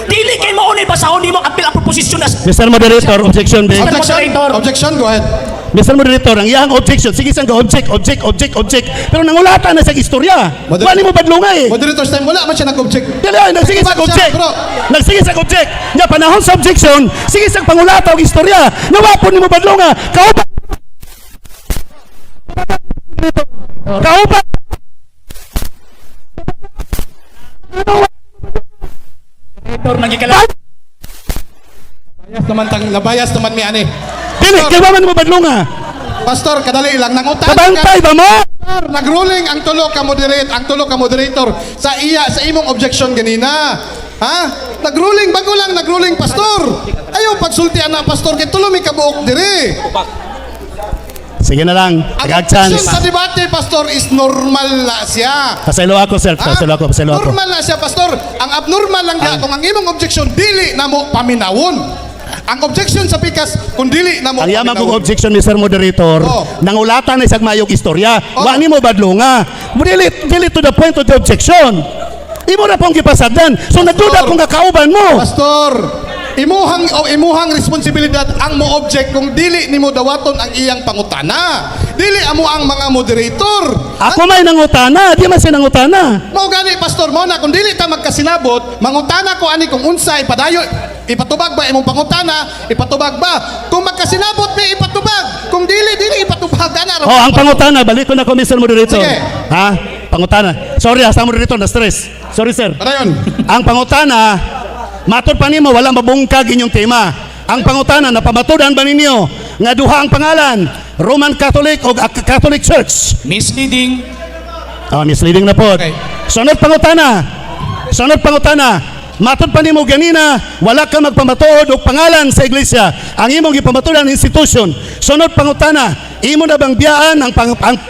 Dili kay mao ni basahon nimo apil ang proposisyon. Position as Mr. Moderator, objection be. Mr. Objection. Moderator. Objection, go ahead. Mr. Moderator, ang iyang objection, sige siyang ga-object, object, object, object. Pero nangulata na sa istorya. Wala nimo badlunga eh. Moderator's time, wala man siya nag-object. Dili ay nagsige sa Siya, object. bro. Nagsige sa object. Nya panahon sa objection, sige sa pangulata og istorya. Nawapon nimo badlunga. Kauban. Kauban. Moderator nagikala. Bias naman tang nabayas naman mi ani. Dili kay wa man mo badlunga. Pastor, kadali lang nangutana. Kabantay ba mo? Pastor, nagruling ang tulo ka moderate, ang tulo ka moderator sa iya sa imong objection ganina. Ha? Nagruling bago lang nagruling, pastor. Ayaw pagsulti ana, pastor, kay tulo mi kabuok diri. Sige na lang, Ang tagag objection chance. sa debate, pastor, is normal na siya. Pasaylo ako, sir. Ha? Pasaylo ako, pasaylo ako. Normal na siya, pastor. Ang abnormal lang diya kung ang imong objection dili na mo paminawon. Ang objection sa pikas kung dili na mo Ang yaman kong paminawon. objection, Mr. Moderator, Oh. nangulata na isang mayog istorya. Oh. Wa nimo badlunga. Dili, dili to the point of the objection. Imo na pong gipasagdan. So nagduda kung kakauban mo. Pastor, imuhang o imuhang responsibilidad ang mo object kung dili nimo dawaton ang iyang pangutana. Dili amo ang mga moderator. Ako may nangutana, di man siya nangutana. Mao gani, pastor, mo na kung dili ta magkasinabot, mangutana ko ani kung unsa ipadayo ipatubag ba imong pangutana, ipatubag ba? Kung magkasinabot may ipatubag, kung dili dili ipatubag ana. Oh, ang pangutana, balik ko na ko, Mr. Moderator. Sige. Ha? Pangutana. Sorry, ha, sa moderator na stress. Sorry, sir. Padayon. Ang pangutana, matod pa nimo wala mabungkag inyong tema. Ang pangutana napamatudan ba ninyo nga duha ang pangalan, Roman Catholic o Catholic Church? Misleading. Ah, misleading na po. Okay. Sunod pangutana. Sunod pangutana. Matod pa nimo ganina, wala ka magpamatuod og pangalan sa iglesia. Ang imong gipamatuodan institution. Sunod pangutana, imo na bang biyaan ang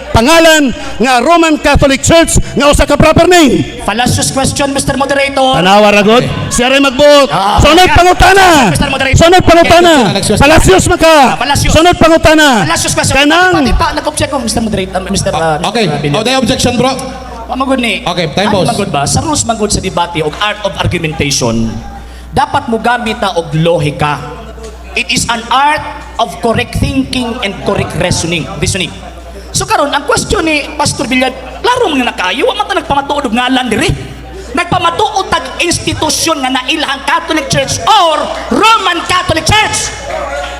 pangalan nga Roman Catholic Church nga usa ka proper name? Fallacious question, Mr. Moderator. Tanawa ra god. Siya ray magbuot. Ah, Sunod yeah. pangutana. Mr. Moderator. Sunod pangutana. Okay, next question. Palacios maka. Ah, Palacios. Sunod pangutana. Fallacious question. Kanang Pati pa nag-object ko, Mr. Moderator, Mr. Okay. Mr. Oh, day objection, bro. Pamagod ni. Okay, time Ano pause. magod ba? Sa rules magod sa debate og art of argumentation, dapat mo gamit ta og lohika. It is an art of correct thinking and correct reasoning. Reasoning. So karon ang question ni Pastor Villad, klaro man nga nakaayo, wa man ta nagpamatuod og ngalan diri. Nagpamatuod tag institusyon nga nailahang Catholic Church or Roman Catholic Church.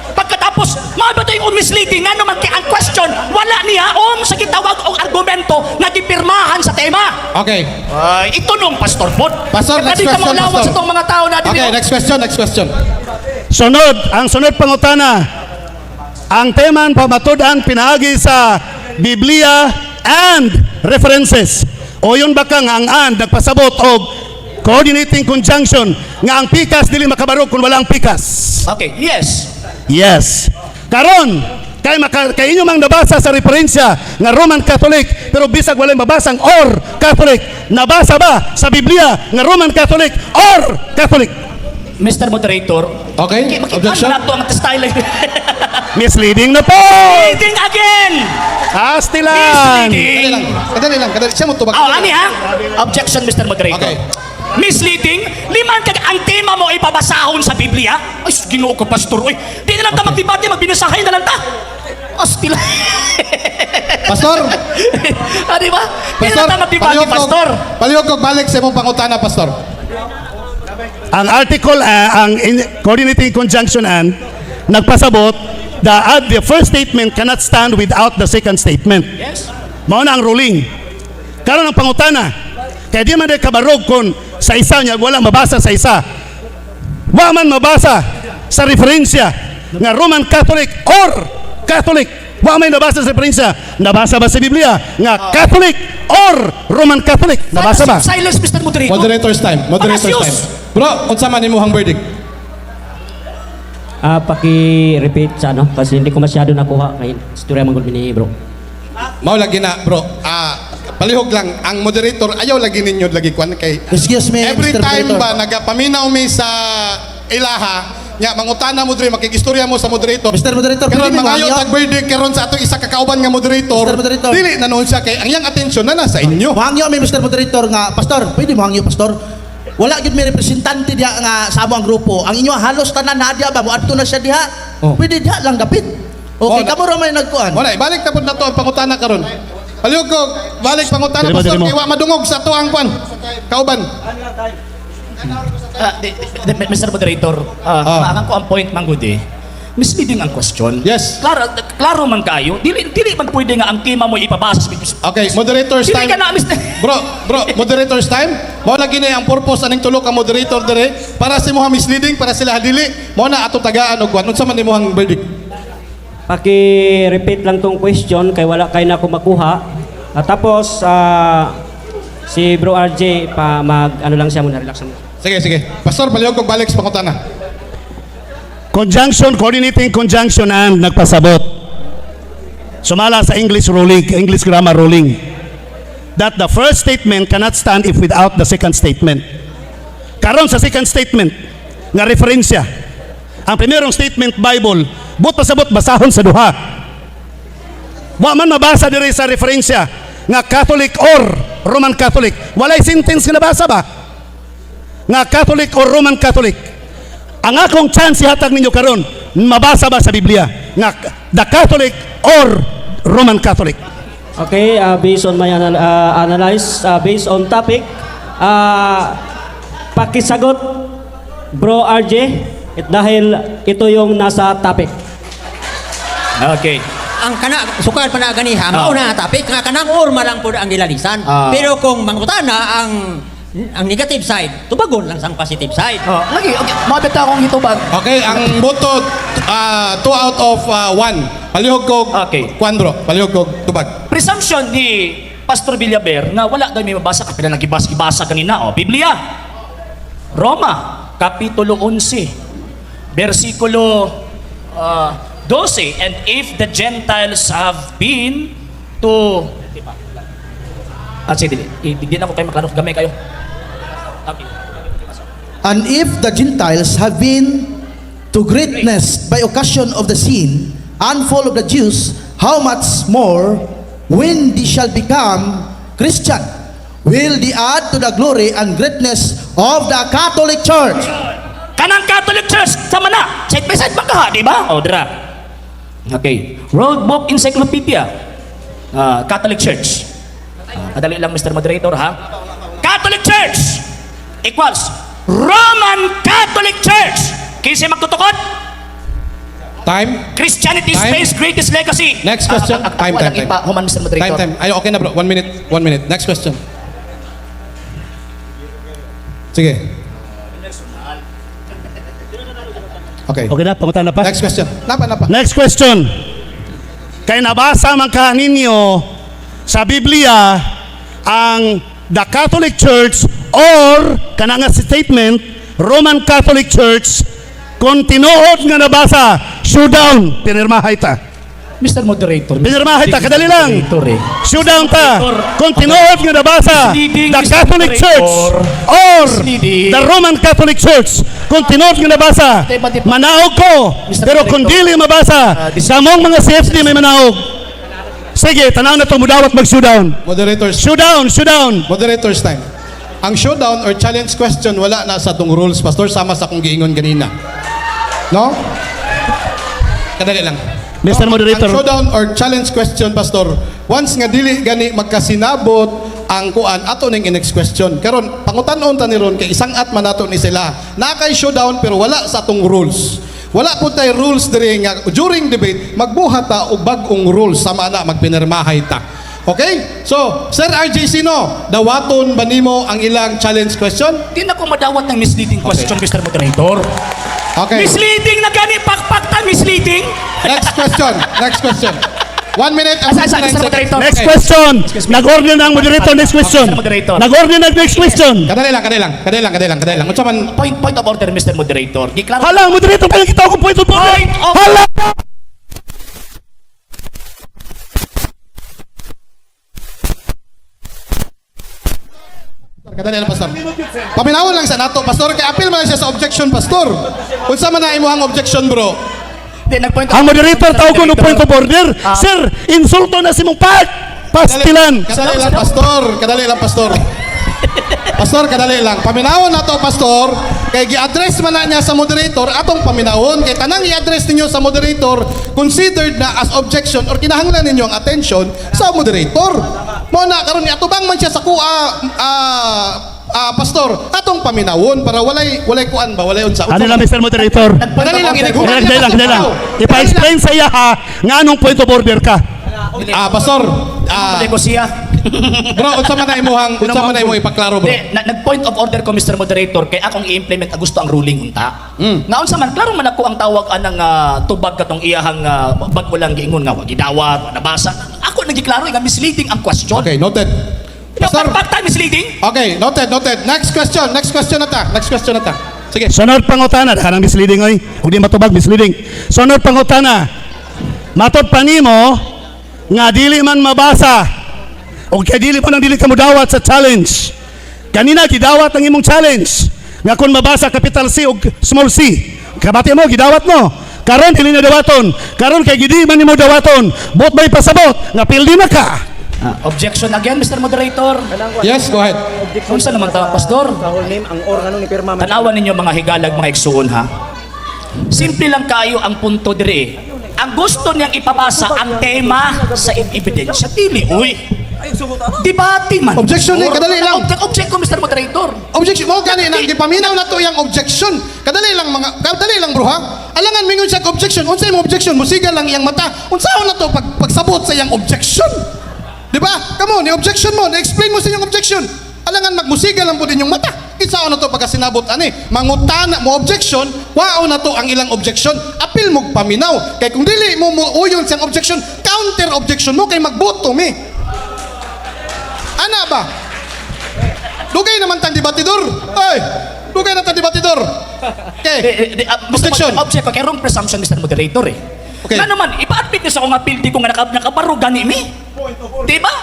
Pagkatapos, mao ba yung misleading nga naman kay ang question, wala niya om sa gitawag og argumento nga gipirmahan sa tema. Okay. Ay, ito nung Pastor Pod. Pastor, next Kaya di ka question, maulawan Pastor. sa itong mga tao na dili. Okay, next question, next question. Sunod, ang sunod pangutana. Ang tema ang pamatudan pinaagi sa Biblia and references. O yun ba kang ang and nagpasabot og coordinating conjunction nga ang pikas dili makabarog kung wala ang pikas. Okay, yes. Yes. Karon, kay maka, kay inyo mang nabasa sa referensya nga Roman Catholic pero bisag walay mabasang or Catholic, nabasa ba sa Biblia nga Roman Catholic or Catholic? Mr. Moderator, Okay, makita objection. na to ang style. Misleading na po. Misleading again! Astilan. Kadali Misleading! lang. Kadali lang, kadali. Siya mo tubag. Oh, ani ha? Objection, Mr. Moderator. Okay. Misleading? Liman kag ang tema mo ipabasahon sa Biblia? Ay, Ginoo ko, Pastor. Uy, di na lang ta magdebate, magbinasahay na lang ta. Astil. Pastor, ah, di ba? Di na pastor, lang ta magdebate, Pastor. Palihog kog balik sa imong pangutana, pastor. Ang article ang coordinating conjunction and nagpasabot the first statement cannot stand without the second statement. Yes. Mao na ang ruling. Karon ang pangutana. Kaya di man day kabarog kung sa isa niya wala mabasa sa isa. Wa man mabasa sa referensya nga Roman Catholic or Catholic. Wa may nabasa sa referensya. Nabasa ba sa Biblia nga Catholic or Roman Catholic? Nabasa ba? Silence, Mr. Moderator. Moderator's time. Moderator's Palacios! time. Bro, unsa man imong verdict? Ah, paki-repeat sa ano kasi hindi ko masyado nakuha ngayon. Istorya man gud ni bro. Mao lagi na, bro. Ah, palihog lang ang moderator ayaw lagi ninyo lagi kwan kay Excuse me, every Mr. time Moderator. ba nagapaminaw mi sa ilaha nya mangutana mo diri makikistorya mo sa moderator. Mr. Moderator, karon pwede mo mangayo mangyo? tag verdict karon sa atong isa ka kauban nga moderator. Mr. Moderator. Dili na noon siya kay ang iyang atensyon na nasa inyo. Mohangyo mi, Mr. Moderator, nga pastor, pwede mohangyo, pastor. Wala gyud may representante diha nga sa amo ang grupo. Ang inyo halos tanan na diha ba moadto na siya diha. Oh. Pwede diha lang dapit. Oh, Okay, kamo ra may nagkuan. Wala, balik na pud nato ang pangutana karon. Palihog ko, balik pangutana, Dili mo, Pastor, dili mo. kay wa madungog sa ato ang kwan. Kauban. Mr. Moderator, ang ko ang point man gud eh. Misleading ang question. Yes. Klaro, klaro man kayo. Dili dili man pwede nga ang tema mo ipabasa sa Okay, moderators Dili time. ka na, Mr. Bro, bro, moderators time. Mao lagi na ang purpose aning tulo ka moderator dire para sa imuha misleading, para sila dili. Mao na ato tagaan og kwan. Unsa man imuhang verdict? Paki-repeat lang tong question kay wala kay na ako makuha. At tapos si Bro RJ pa mag ano lang siya muna, relax lang. Sige, sige. Pastor, palihog kog balik sa pangutana. Conjunction, coordinating conjunction and nagpasabot. Sumala sa English ruling, English grammar ruling, that the first statement cannot stand if without the second statement. Karon sa second statement nga referensya. Ang primerong statement, Bible, but pasabot basahon sa duha. Wa man mabasa diri sa referensya nga Catholic or Roman Catholic. Walay sentence nga nabasa ba? Nga Catholic or Roman Catholic. Ang akong chance ihatag ninyo karon, mabasa ba sa Biblia nga the Catholic or Roman Catholic? Okay, based on my analyze, based on topic, pakisagot Bro RJ it, dahil ito yung nasa topic. Okay. Ang kana sukad pa na ganiha, mao na topic nga kanang or man lang pud ang gilalisan. Pero kung mangutana ang negative side, tubagon lang sang positive side. Oh, lagi, okay. Mabit akong hitubag. Okay, ang boto 2 out of 1. Palihog kog Okay. kwan, bro. Palihog kog tubag. Presumption ni Pastor Villaber nga wala daw may mabasa kapila nagibasa-ibasa kanina oh Biblia. Roma kapitulo 11 bersikulo 12, "And if the Gentiles have been to," di ba? Ah, sige, dili. Di na ko kayo maklaro. Gamay kayo. Okay. And if the Gentiles have been to greatness by occasion of the sin and fall of the Jews, how much more when they shall become Christian will they add to the glory and greatness of the Catholic Church? Kanang Catholic Church sama na. Side by side man ka, di ba? O, dira. Okay. World Book Encyclopedia. Catholic Church. Kadali lang, Mr. Moderator, ha? Catholic Church equals Roman Catholic Church. Kinsa magtutukod? Time. Christianity's Time. Space greatest legacy. Next question. Time, Walang time, time. ipa, human, Mr. Moderator. Time, time. Ay, okay na, bro. One minute. One minute. Next question. Sige. Okay. Okay na, pangutana pa. Next question. Napa, napa. Next question. Kay nabasa man ka ninyo sa Biblia ang the Catholic Church or kana nga statement Roman Catholic Church, kung tinuod nga nabasa, showdown, pinirmahay ta. Mr. Moderator. Pinirmahay ta, kadali lang. Moderator, eh. Showdown ta. Kung tinuod nga nabasa Misleading, the Mr. Catholic Church Moderator. or Misleading. the Roman Catholic Church, kung tinuod nga nabasa, Diba, diba? manaog ko. Mr. Pero kung Moderator. dili mabasa, samong mga CFD may manaog. Sige, tanaw na itong mudawat mag-showdown. Moderators. Showdown, showdown. Moderators time. Ang showdown or challenge question wala na sa atong rules, Pastor, sama sa akong giingon ganina. No? Kadali lang. Mr. Moderator. Ang showdown or challenge question, Pastor, once nga dili gani magkasinabot ang kuan ato ning next question. Karon pangutan-on ta ni ron kay isang at man nato ni sila. Na kay showdown pero wala sa atong rules. Wala po tay rules diri nga during debate magbuhat ta og bag-ong rules sama na magpinirmahay ta. Okay? So, Sir RJ Sino, dawaton ba nimo ang ilang challenge question? Di na ko madawat ng misleading question, Mr. Moderator. Okay. Misleading na gani, pakpak ta, misleading. Next question. Next question. 1 minute and Asa, asa, 59 Mr. seconds. Moderator. Next Okay. question. Excuse me. Nag-order na ang moderator. Next question. Mr. Moderator. Nag-order na next question. Kadali lang, kadali lang, kadali lang, kadali lang, kadali lang. Unsa man Point of order, Mr. Moderator. Giklaro. Hala, ang moderator, kaya kita akong point of order. Point of- Hala! Kadali lang, Pastor. Paminawon lang sa nato, Pastor. Kay appeal man lang siya sa objection, Pastor. Unsa man na imuhang objection, bro? Di, nag-point of Ang moderator Mr. tawag ko no point of order. Ah. Sir, insulto na si mong part. Pastilan. Kadali lang, Pastor. Kadali lang, Pastor. Pastor, kadali lang. Paminawon na to, Pastor. Kay gi-address man na niya sa moderator, atong paminawon. Kay tanang i-address ninyo sa moderator, considered na as objection or kinahanglan ninyo ang attention sa moderator. Mo na karon atubang man siya sa kuha, Pastor, atong paminawon para walay walay kuan ba, walay unsa. Ano lang, Mr. Moderator? Padali lang, Dali lang, dali lang, dali lang. Ipa-explain sa iya ha, nga anong point of order ka. Pastor, Ko siya. Bro, unsa man na imong ipaklaro, bro? Di, nag-point of order ko, Mr. Moderator, kay akong i-implement ang gusto ang ruling unta. Nga unsa man klaro man ako ang tawag anang tubag katong iyahang bag-o lang giingon nga wa gidawat, wa nabasa. Ako nagiklaro nga misleading ang question. Okay, noted. No, Pastor, pag misleading? Okay, noted, noted. Next question na ta. Next question na ta. Sige. Sunod pangutana, kanang misleading oy. Ug di matubag misleading. Sunod pangutana. Matod pa nimo nga dili man mabasa o kay dili man ang dili ka modawat sa challenge. Kanina gidawat ang imong challenge nga kung mabasa capital C ug small c. Kabati mo gidawat mo. Karon dili na dawaton. Karon kay gidi man nimo dawaton. Bot may pasabot nga pildi na ka. Objection again, Mr. Moderator. Yes, go ahead. Unsa naman ta, Pastor? Sa whole name, ang or anong ni pirma man. Tanawan ninyo mga higalag, mga igsuon ha. Simple lang kayo ang punto dire. Eh. Ang gusto niyang ipabasa ang tema sa ebidensya dili uy. Debate man. Objection ni, kadali lang. Object ko, Mr. Moderator. Objection mo gani nang gipaminaw na to yang objection. Kadali lang mga kadali lang, bro, ha. Alangan mingon siya og objection. Unsa imong objection? Musiga lang iyang mata. Unsaon na to pag pagsabot sa iyang objection? Di ba? Kamo ni objection mo, ni-explain mo sa inyong objection. Alangan magmusiga lang pud inyong mata. Kinsaon na to pagka sinabot ani? Mangutana mo objection, wao na to ang ilang objection. Apil mo paminaw. Kay kung dili mo muuyon siyang objection, counter objection mo kay magboto mi. Ana ba? Dugay naman tang debatidor. Ay, dugay na tang debatidor. Okay. Eh, eh, Mr. Objection. Object ko, kay wrong presumption, Mr. Moderator eh. Okay. Nga naman, ipa-admit niyo sa akong appeal di ko nga nakabaro gani mi. Di ba?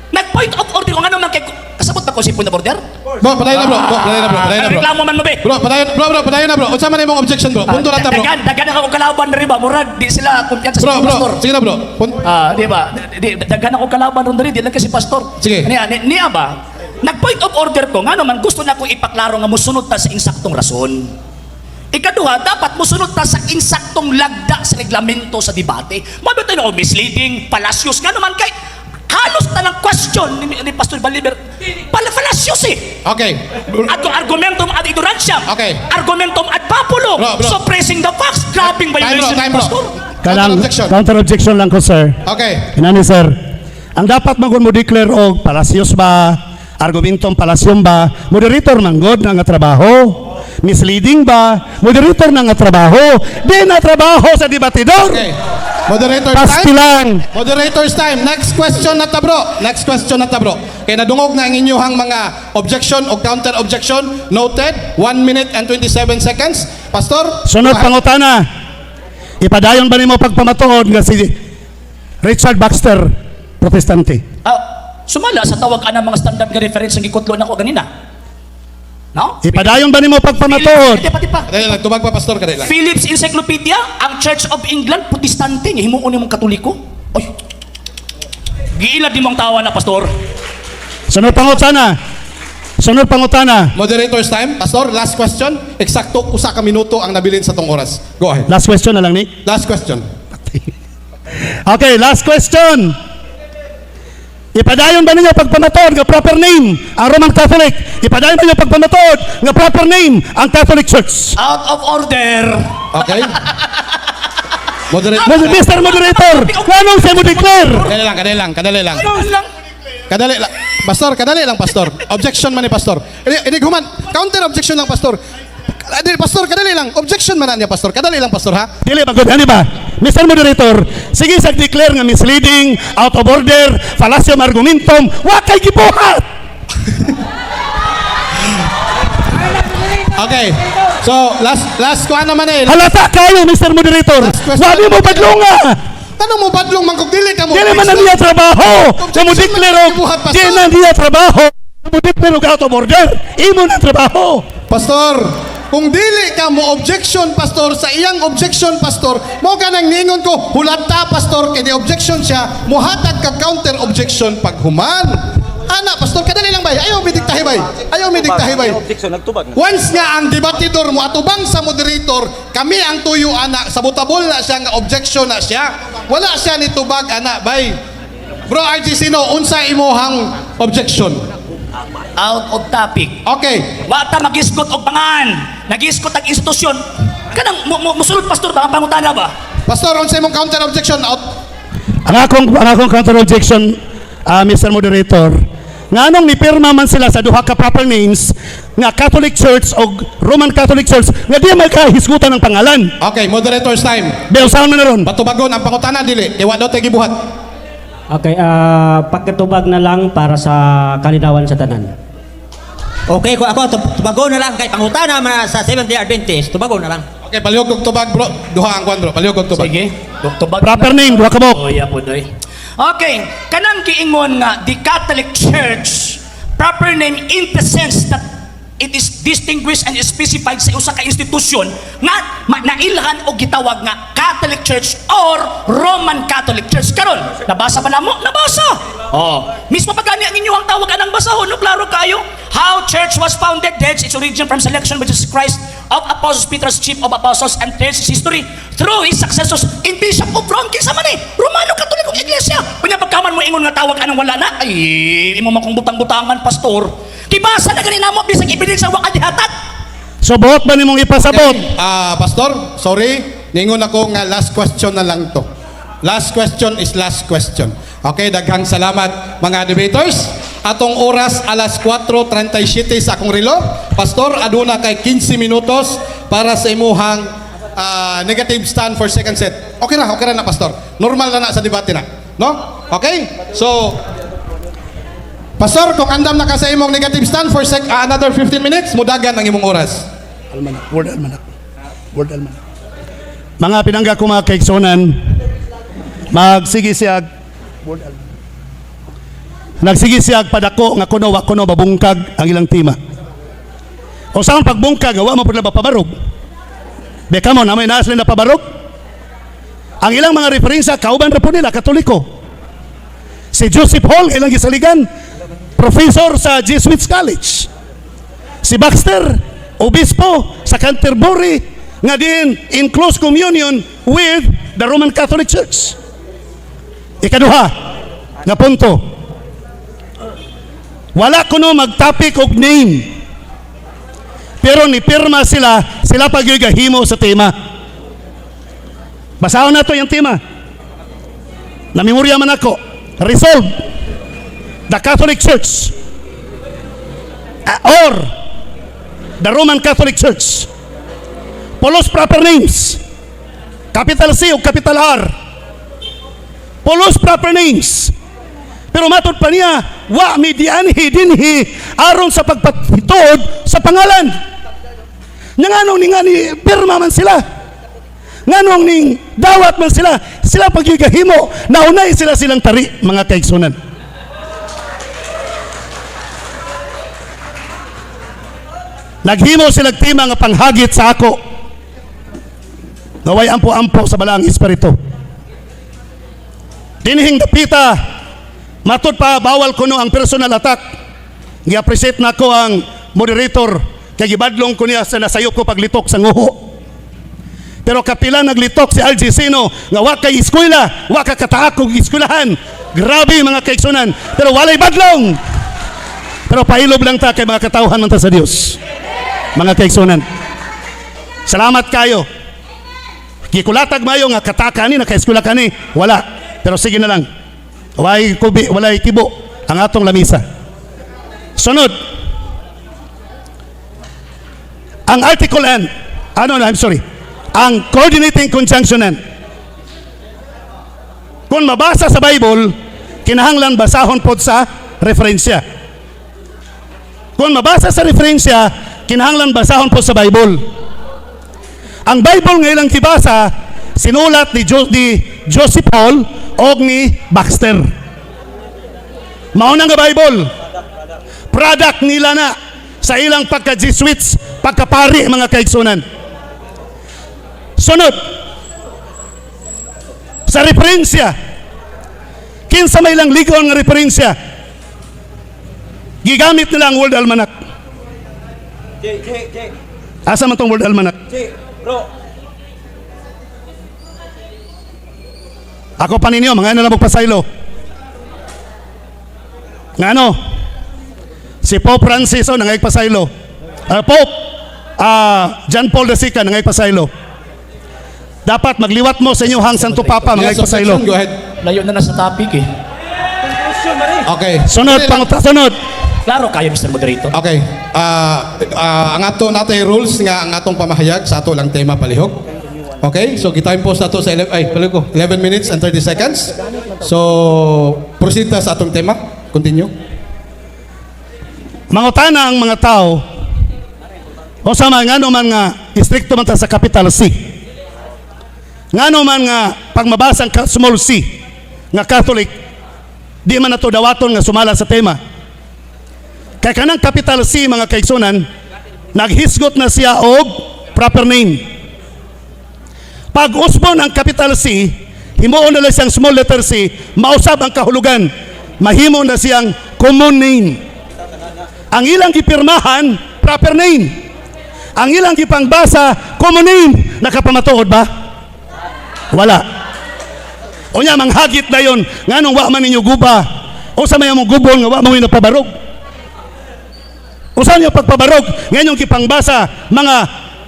Nag-point of order ko nga naman kay kasabot ba ko si point of order? Bro, padayon na, bro. Bro, padayon na, bro. Padayon na, bro. Reklamo man mo be. Bro, padayon, bro, bro, padayon na, bro. Unsa man imong objection, bro? Punto na ta, bro. Dagan ako kalaban na rin ba? Murag, di sila kumpiyansa Bro, sa bro. pastor. Sige na, bro. Di ba? Daghan ako kalaban ron diri, di lang kasi pastor. Sige. Niya ba? Nag-point of order ko, nga naman gusto na akong ipaklaro nga musunod ta sa insaktong rason. Ikaduha, dapat musunod ta sa insaktong lagda sa reglamento sa debate. Mabito na ako misleading, palasyos, nga naman kay halos tanang question ni Pastor Baliber, palasyos eh. Okay. At argumentum ad ignorantiam. Okay. Argumentum ad populo. Bro, bro. Suppressing the facts. Grabing Time, bro, violation time, bro. Pastor. Counter Kanang objection. counter objection lang ko, sir. Okay. Inani sir, ang dapat man mo declare og palasyos ba, argumentong palasyom ba, moderator man god na nga trabaho. Misleading ba, moderator na nga trabaho. Di na trabaho sa debatidor. Okay. Moderator time. Pasti lang. Moderator's time. Next question na ta, bro. Next question na ta, bro. Kay nadungog na ang inyuhang mga objection o counter objection. Noted. 1 minute and 27 seconds. Pastor? Sunod go ahead. pangutana. Ipadayon ba nimo pagpamatuod nga si Richard Baxter Protestante? Sumala sa tawag anang mga standard nga reference ang gikutlo nako ganina. No? Ipadayon ba nimo pagpamatuod? Di pa, di pa. Kadali lang. Tubag pa, Pastor. Kadali lang. Phillips Encyclopedia, ang Church of England, Protestante, nga himuon nimong Katoliko. Oy. Giilad nimong tawa na, pastor. Sunod pangutana. Sunod pangutana. Moderator's time. Pastor, last question. Eksakto, usa ka minuto ang nabilin sa tong oras. Go ahead. Last question na lang ni. Last question. Okay, last question. Ipadayon ba ninyo pagpamatuod nga proper name ang Roman Catholic? Ipadayon ba ninyo pagpamatuod nga proper name ang Catholic Church? Out of order. Okay? Moderator. Mr. Moderator, anong sa mo declare? Kadali lang, kadali lang, kadali lang. Ano lang? Kadali lang. Pastor, kadali lang, Pastor. Objection man ni Pastor. Ini, ini human. Counter objection lang, Pastor. Adi, Pastor, kadali lang. Objection man na niya, Pastor. Kadali lang, Pastor, ha? Dili ba good ani ba? Mr. Moderator, sige sa declare nga misleading, out of order, fallacium argumentum, wa kay gibuhat. Okay. So, last last kuan naman eh. Halata kayo, Mr. Moderator. Last question. Wa mo badlonga. Ano mo badlong man kung dili ka mo? Dili man na niya trabaho. Sa mo Objection declare man og gibuhat, Pastor. di na niya trabaho. Sa mo declare og out of order, imo na trabaho. Pastor, kung dili ka mo objection, Pastor, sa iyang objection, Pastor, mo ka nang ningon ko, hulata, Pastor, kay di objection siya, muhatag ka counter objection pag human. Ana, pastor, kadali lang bay. Ayaw midiktahi bay. Ayaw midiktahi bay. Objection, nagtubag na. Once nga ang debatidor mo atubang sa moderator, kami ang tuyo ana, sabotable na siya nga objection na siya. Wala siya ni tubag ana bay. Bro RG Sino, unsa imuhang objection? Out of topic. Okay. Wa ta magisgot og pangan. Nagisgot ang institusyon. Kanang musulod pastor ba ang pangutana ba? Pastor, unsa imong counter objection? Out. Ang akong counter objection, Mr. Moderator, nganong nipirma man sila sa duha ka proper names nga Catholic Church o Roman Catholic Church nga di magkahisgutan ng pangalan. Okay, moderator's time. Belsaon man na ron. Patubagon ang pangutana dili. Iwa daw tay gibuhat. Okay, pagkatubag na lang para sa kalinawan sa tanan. Okay, ko ako tubago na lang kay pangutana man sa Seventh Day Adventist, tubago na lang. Okay, palihog og tubag bro. Duha ang kwan bro. Palihog og tubag. Sige. Tubag. Proper name, duha ka buok. Oh, yeah po, doy. Okay, kanang giingon nga the Catholic Church proper name in the sense that it is distinguished and specified sa usa ka institusyon nga nailhan og gitawag nga Catholic Church or Roman Catholic Church. Karon, nabasa ba namo? Nabasa. Oh, mismo pa gani ang inyong tawag anang basahon, no klaro kayo. How church was founded, dates its origin from selection which is Christ of Apostles Peter's chief of apostles and traces history through his successors in Bishop of Rome. Kinsa man eh? Romano Katolikong Iglesia. Unya pagkaman mo ingon nga tawag anang wala na, ay imo man kong butang-butangan pastor. Kibasa na gani namo bisag ebidensya wa ka dihatag. So buot ba nimong ipasabot? Ah, pastor, sorry. Ningon ako nga last question na lang to. Last question is last question. Okay, daghang salamat mga debaters. Atong oras alas 4:37 sa akong relo. Pastor, aduna kay 15 minutos para sa imuhang negative stand for second set. Okay ra na pastor. Normal na na sa debate na. No? Okay? So, Pastor, kung andam na ka sa imong negative stand for another 15 minutes, mudagan ang imong oras. Almanak, word almanak. Word almanak. Mga pinangga ko mga kaigsunan, magsige siya word almanak. Nagsige siya padako nga kuno wa kuno babungkag ang ilang tema. O sa pagbungkag wa man pud na pabarog. Beka mo na may naas na pabarog. Ang ilang mga referensya kauban ra po nila Katoliko. Si Joseph Hall ilang gisaligan, professor sa Jesuits College. Si Baxter, obispo sa Canterbury, nga din in close communion with the Roman Catholic Church. Ikaduha, nga punto. Wala kuno magtapik og name. Pero ni pirma sila, sila pa gyud gahimo sa tema. Basahon nato yung tema. Namemorya man ako. Resolve the Catholic Church or the Roman Catholic Church. Pulos proper names. Capital C o capital R. Pulos proper names. Pero matod pa niya, wa mi dianhi dinhi aron sa pagpatituod sa pangalan. Nga nganong ni nga ni pirma man sila. Nganong ning dawat man sila, sila pagyugahimo, naunay sila silang tari mga kaigsunan. Naghimo sila tema nga panghagit sa ako. Naway ampo-ampo sa balaang espiritu. Dinhing dapita, matod pa bawal kuno ang personal attack. Gi-appreciate nako ang moderator kay gibadlong ko niya sa nasayop ko paglitok sa nguho. Pero kapila naglitok si RG Sino nga wa kay eskwela, wa ka kataak og eskwelahan. Grabe mga kaigsunan, pero walay badlong. Pero pailob lang ta kay mga katawhan man ta sa Dios. Mga kaigsunan. Salamat kayo. Gikulatag mayo nga kataka ni nakaeskwela kani, wala. Pero sige na lang. Walay kubi, walay kibo ang atong lamisa. Sunod. Ang article and, ano na, I'm sorry. Ang coordinating conjunction and. Kung mabasa sa Bible, kinahanglan basahon pod sa referensya. Kung mabasa sa referensya, kinahanglan basahon pod sa Bible. Ang Bible nga ilang kibasa, sinulat ni Joseph Hall o ni Baxter. Mao na nga Bible. Product nila na sa ilang pagka-Jesuits, pagkapari mga kaigsunan. Sunod, sa referensya, kinsa may ilang ligon nga referensya? Gigamit nila ang World Almanac. J, J, J, Asa man tong World Almanac? J, bro. Ako pa ninyo, mga ano lang magpasaylo. Nga ano? Si Pope Francis, oh, nangaypasaylo. Pope John Paul II, nangaypasaylo. Dapat magliwat mo sa inyo hang Santo Papa, Yes, mga. objection. Go ahead. Layo na na sa topic eh. Okay. Sunod, sunod. Klaro kayo, Mr. Moderator. Okay. Ang ato natin rules nga ang atong pamahayag sa ato lang tema, palihog. Okay? So gi-time pause nato sa 11, ay palihog ko, 11 minutes and 30 seconds. So proceed ta sa atong tema. Continue. Mangutana ang mga tao o sa mga ngano man nga istrikto man ta sa capital C. Ngano man nga pag mabasa ang small c nga Catholic, di man nato dawaton nga sumala sa tema. Kay kanang capital C, mga kaigsunan, naghisgot na siya og proper name. Pag usbon ang capital C, himuon na lang siyang small letter c, mausab ang kahulugan. Mahimo na siyang common name. Ang ilang gipirmahan, proper name. Ang ilang gipangbasa, common name. Nakapamatuod ba? Wala. Unya, manghagit na yon. Nganong wa man ninyo guba? O sa may among gubon nga wa mo napabarog? O saan yung pagpabarog? Ngayon yung gipangbasa, mga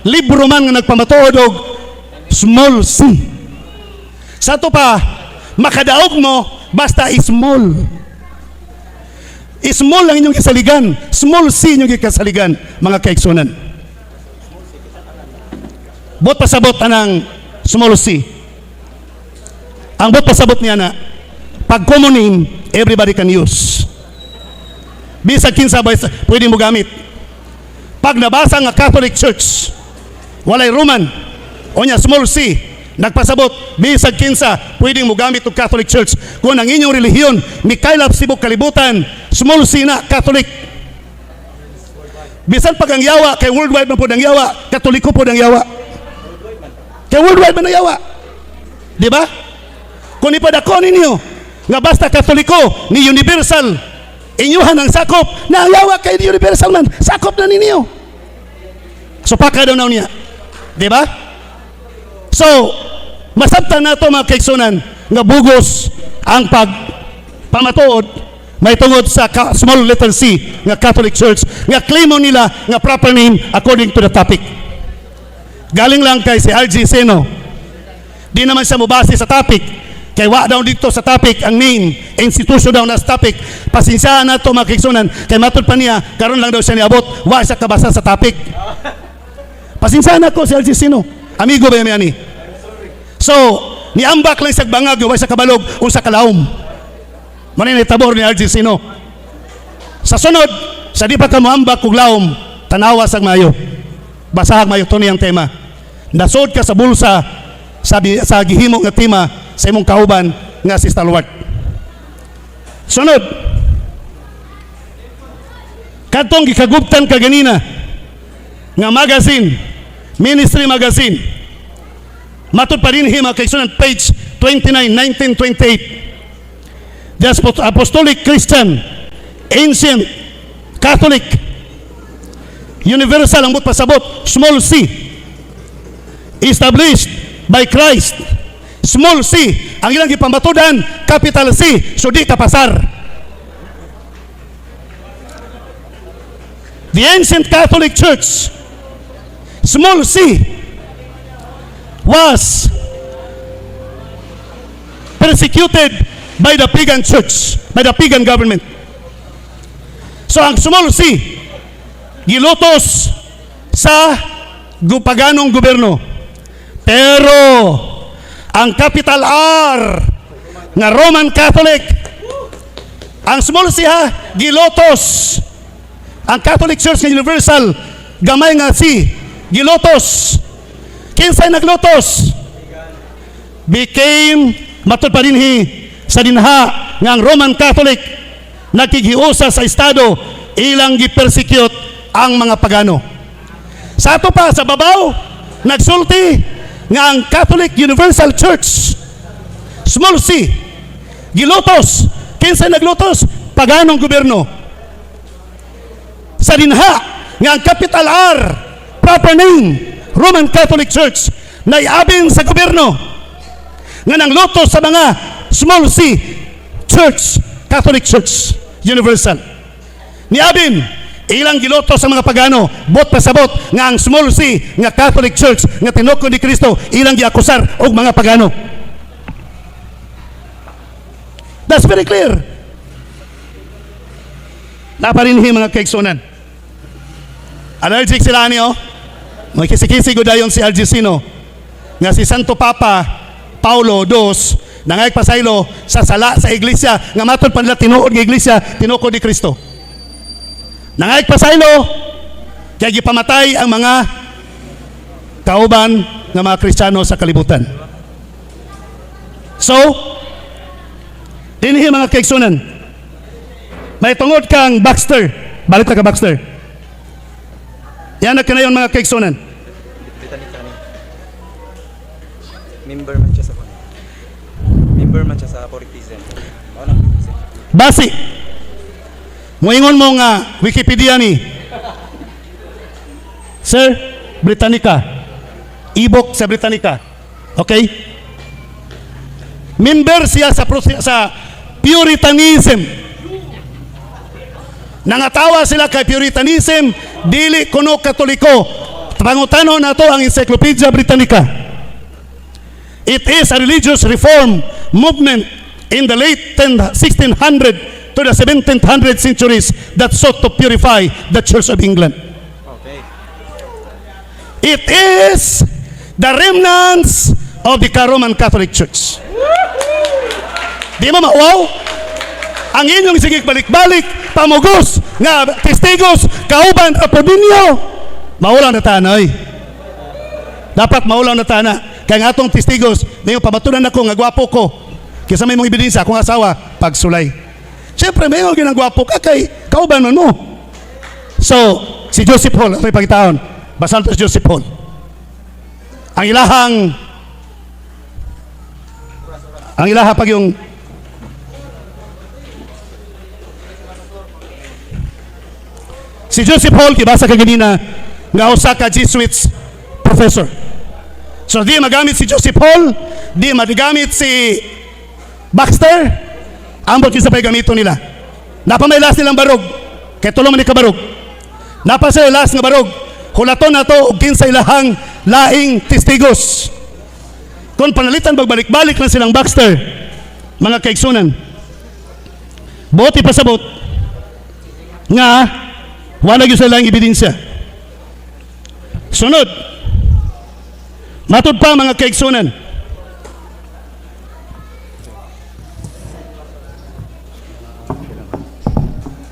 libro man nga nagpamatuod og small c. Sa ato pa, makadaog mo basta small. Small lang inyong kasaligan. Small c inyong kasaligan, mga kaigsunan. Bot pasabot anang small c. Ang bot pasabot niya na, pag common name, everybody can use. Bisag kinsa ba pwede mo gamit. Pag nabasa nga Catholic Church, walay Roman, o nya small c, nagpasabot, bisag kinsa, pwedeng mo gamit og Catholic Church. Kung ang inyong relihiyon, mikaylap sibok kalibutan, small c na, Catholic. Bisan pag ang yawa, kay worldwide man po ang yawa, Katoliko po ang yawa. Kay worldwide man ang yawa. Di ba? Kung ipadako ninyo, nga basta Katoliko, ni universal, inyuhan ang sakop, na ang yawa kay universal man, sakop na ninyo. So paka daw na niya. Di ba? So, masabtan nato, mga kaigsunan, nga bugos ang pag pamatuod may tungod sa small letter C nga Catholic Church nga claimo nila nga proper name according to the topic. Galing lang kay si RG Seno. Di naman siya mubase sa topic. Kay wa daw dito sa topic ang name, institution daw na sa topic. Pasensyahan na to, mga kaigsunan, kay matud pa niya karon lang daw siya niabot, wa siya kabasa sa topic. Pasensyahan na ko si RG Seno. Amigo ba yan ani? So, niambak lang sa bangag, wa siya kabalog unsa kalaom. Mao ni tabor ni RG Sino. Sa sunod, sa di pa ka moambak kog laom, tanawa sa mayo. Basahag mayo to niyang tema. Nasod ka sa bulsa sa gihimo nga tema sa imong kauban nga si Stalwart. Sunod, katong gikaguptan ka ganina nga magazine, Ministry Magazine. Matud pa rin mga kaigsunan, page 29, 1928. The Apostolic Christian, Ancient, Catholic, Universal ang pasabot, small c, established by Christ, small c, ang ilang gipamatudan, capital C, so di kapasar. The ancient Catholic Church, small c, was persecuted by the pagan church, by the pagan government. So ang small c, gilutos sa paganong gobyerno. Pero ang capital R nga Roman Catholic, ang small c ha, gilutos. Ang Catholic Church nga universal, gamay nga C, gilutos. Kinsay naglutos? Became, matud pa dinhi sa dinha nga ang Roman Catholic nakighiusa sa estado, ilang gipersecute ang mga pagano. Sa ato pa sa babaw, nagsulti nga ang Catholic Universal Church, small c, gilutos. Kinsa naglutos? Paganong gobyerno. Sa dinha nga ang capital R, proper name, Roman Catholic Church, naiabin sa gobyerno nga nang luto sa mga small c Church, Catholic Church Universal. Niabin ilang giloto sa mga pagano, bot pasabot nga ang small c nga Catholic Church nga tinukod ni Kristo ilang giakusar og mga pagano. That's very clear. Naparinhi, mga kaigsunan. Allergic sila ani, oh. May kisi-kisi gud dayon si Algesino nga si Santo Papa Paulo II nangayag pasaylo sa sala sa iglesia nga matod pa nila tinuod nga iglesia tinukod ni Kristo. Nangayag pasaylo kaya gipamatay ang mga kauban nga mga Kristiyano sa kalibutan. So, dinhi, mga kaigsunan, may tungod kang Baxter, balik ta ka Baxter. Yan na kanayon, mga kaigsunan. Britannica ni. Member man siya sa Member man siya sa Puritism. Mao nang Puritism. Basi. Moingon mo nga Wikipedia ni. Sir, Britannica. E-book sa Britannica. Okay? Member siya sa Puritanism. Nangatawa sila kay Puritanism, dili kuno Katoliko. Pangutano nato ang Encyclopedia Britannica. It is a religious reform movement in the late 10, 1600 to the 1700 centuries that sought to purify the Church of England. It is the remnants of the Roman Catholic Church. Di mo mauwaw? Ang inyong sige balik-balik, pamugos, nga testigos, kauban, apo ninyo. Maulaw na tanoy. Dapat maulaw na tana. Kaya nga atong testigos, may pamatunan ako nga gwapo ko. Kaysa may mong ebidensya akong asawa, pagsulay. Siyempre, may mga ginang gwapo ka kay kauban man mo. So, si Joseph Hall, ito'y pagitaon. Basan to si Joseph Hall. Ang ilaha pag yung si Joseph Hall, kibasa ka ganina, nga usa ka Jesuits professor. So di magamit si Joseph Hall, di magamit si Baxter, ambot yun sa pa'y gamito nila. Napa may last nilang barog, kay tulong man ni kabarog. Napa sila last nga barog, hulaton na to og kinsa ilahang laing testigos. Kung panalitan bagbalik-balik lang silang Baxter, mga kaigsunan, buot ipasabot nga wala gyud sila laing ebidensya. Sunod, matud pa, mga kaigsunan,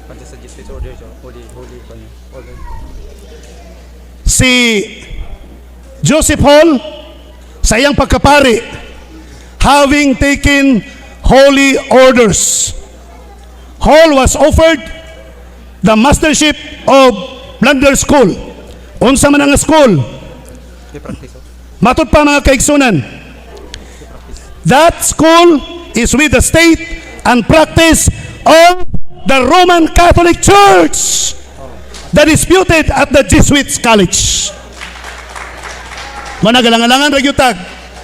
Pante sa Jesuit order siya. Holy, holy pa niya. Order. Si Joseph Hall sa iyang pagkapari, having taken holy orders, Hall was offered the mastership of Blunder School. Unsa man ang school? Di practice, oh. Matud pa, mga kaigsunan, that school is with the state and practice of the Roman Catholic Church that disputed at the Jesuits College. Managalangalangan ra gyud tag.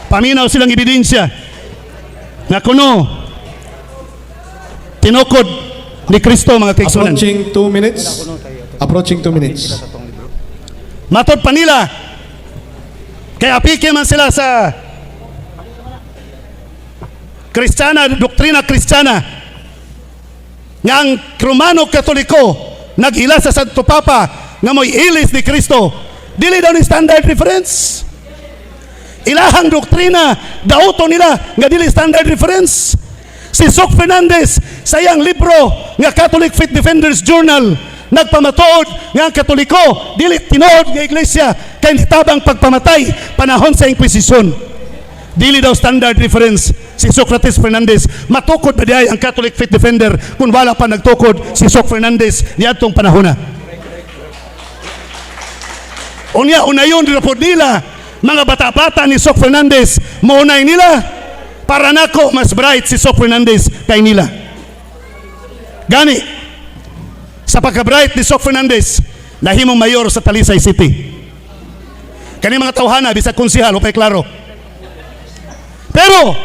Paminaw silang ebidensya nga kuno tinukod ni Kristo, mga kaigsunan. Approaching 2 minutes. Approaching 2 minutes. Matod pa nila, kaya apike man sila sa Kristiyana, doktrina Kristiyana, nga ang Romano Katoliko nag-ila sa Santo Papa nga mo'y ilis ni Kristo, dili daw ni standard reference. Ilahang doktrina, dauto nila nga dili standard reference. Si Sok Fernandez sa iyang libro nga Catholic Faith Defenders Journal nagpamatuod nga ang Katoliko dili tinuod nga iglesia kay nitabang pagpamatay panahon sa Inquisition. Dili daw standard reference si Socrates Fernandez. Matukod ba diay ang Catholic Faith Defender kung wala pa nagtukod si Sok Fernandez niadtong panahona? Unya, unayon din po nila mga bata-bata ni Sok Fernandez, maunay nila. Para nako mas bright si Sok Fernandez kay nila. Gani si Sa pagka-bright ni Sok Fernandez, nahimong mayor sa Talisay City. Kani mga tawhana bisag konsihal, upay klaro. Pero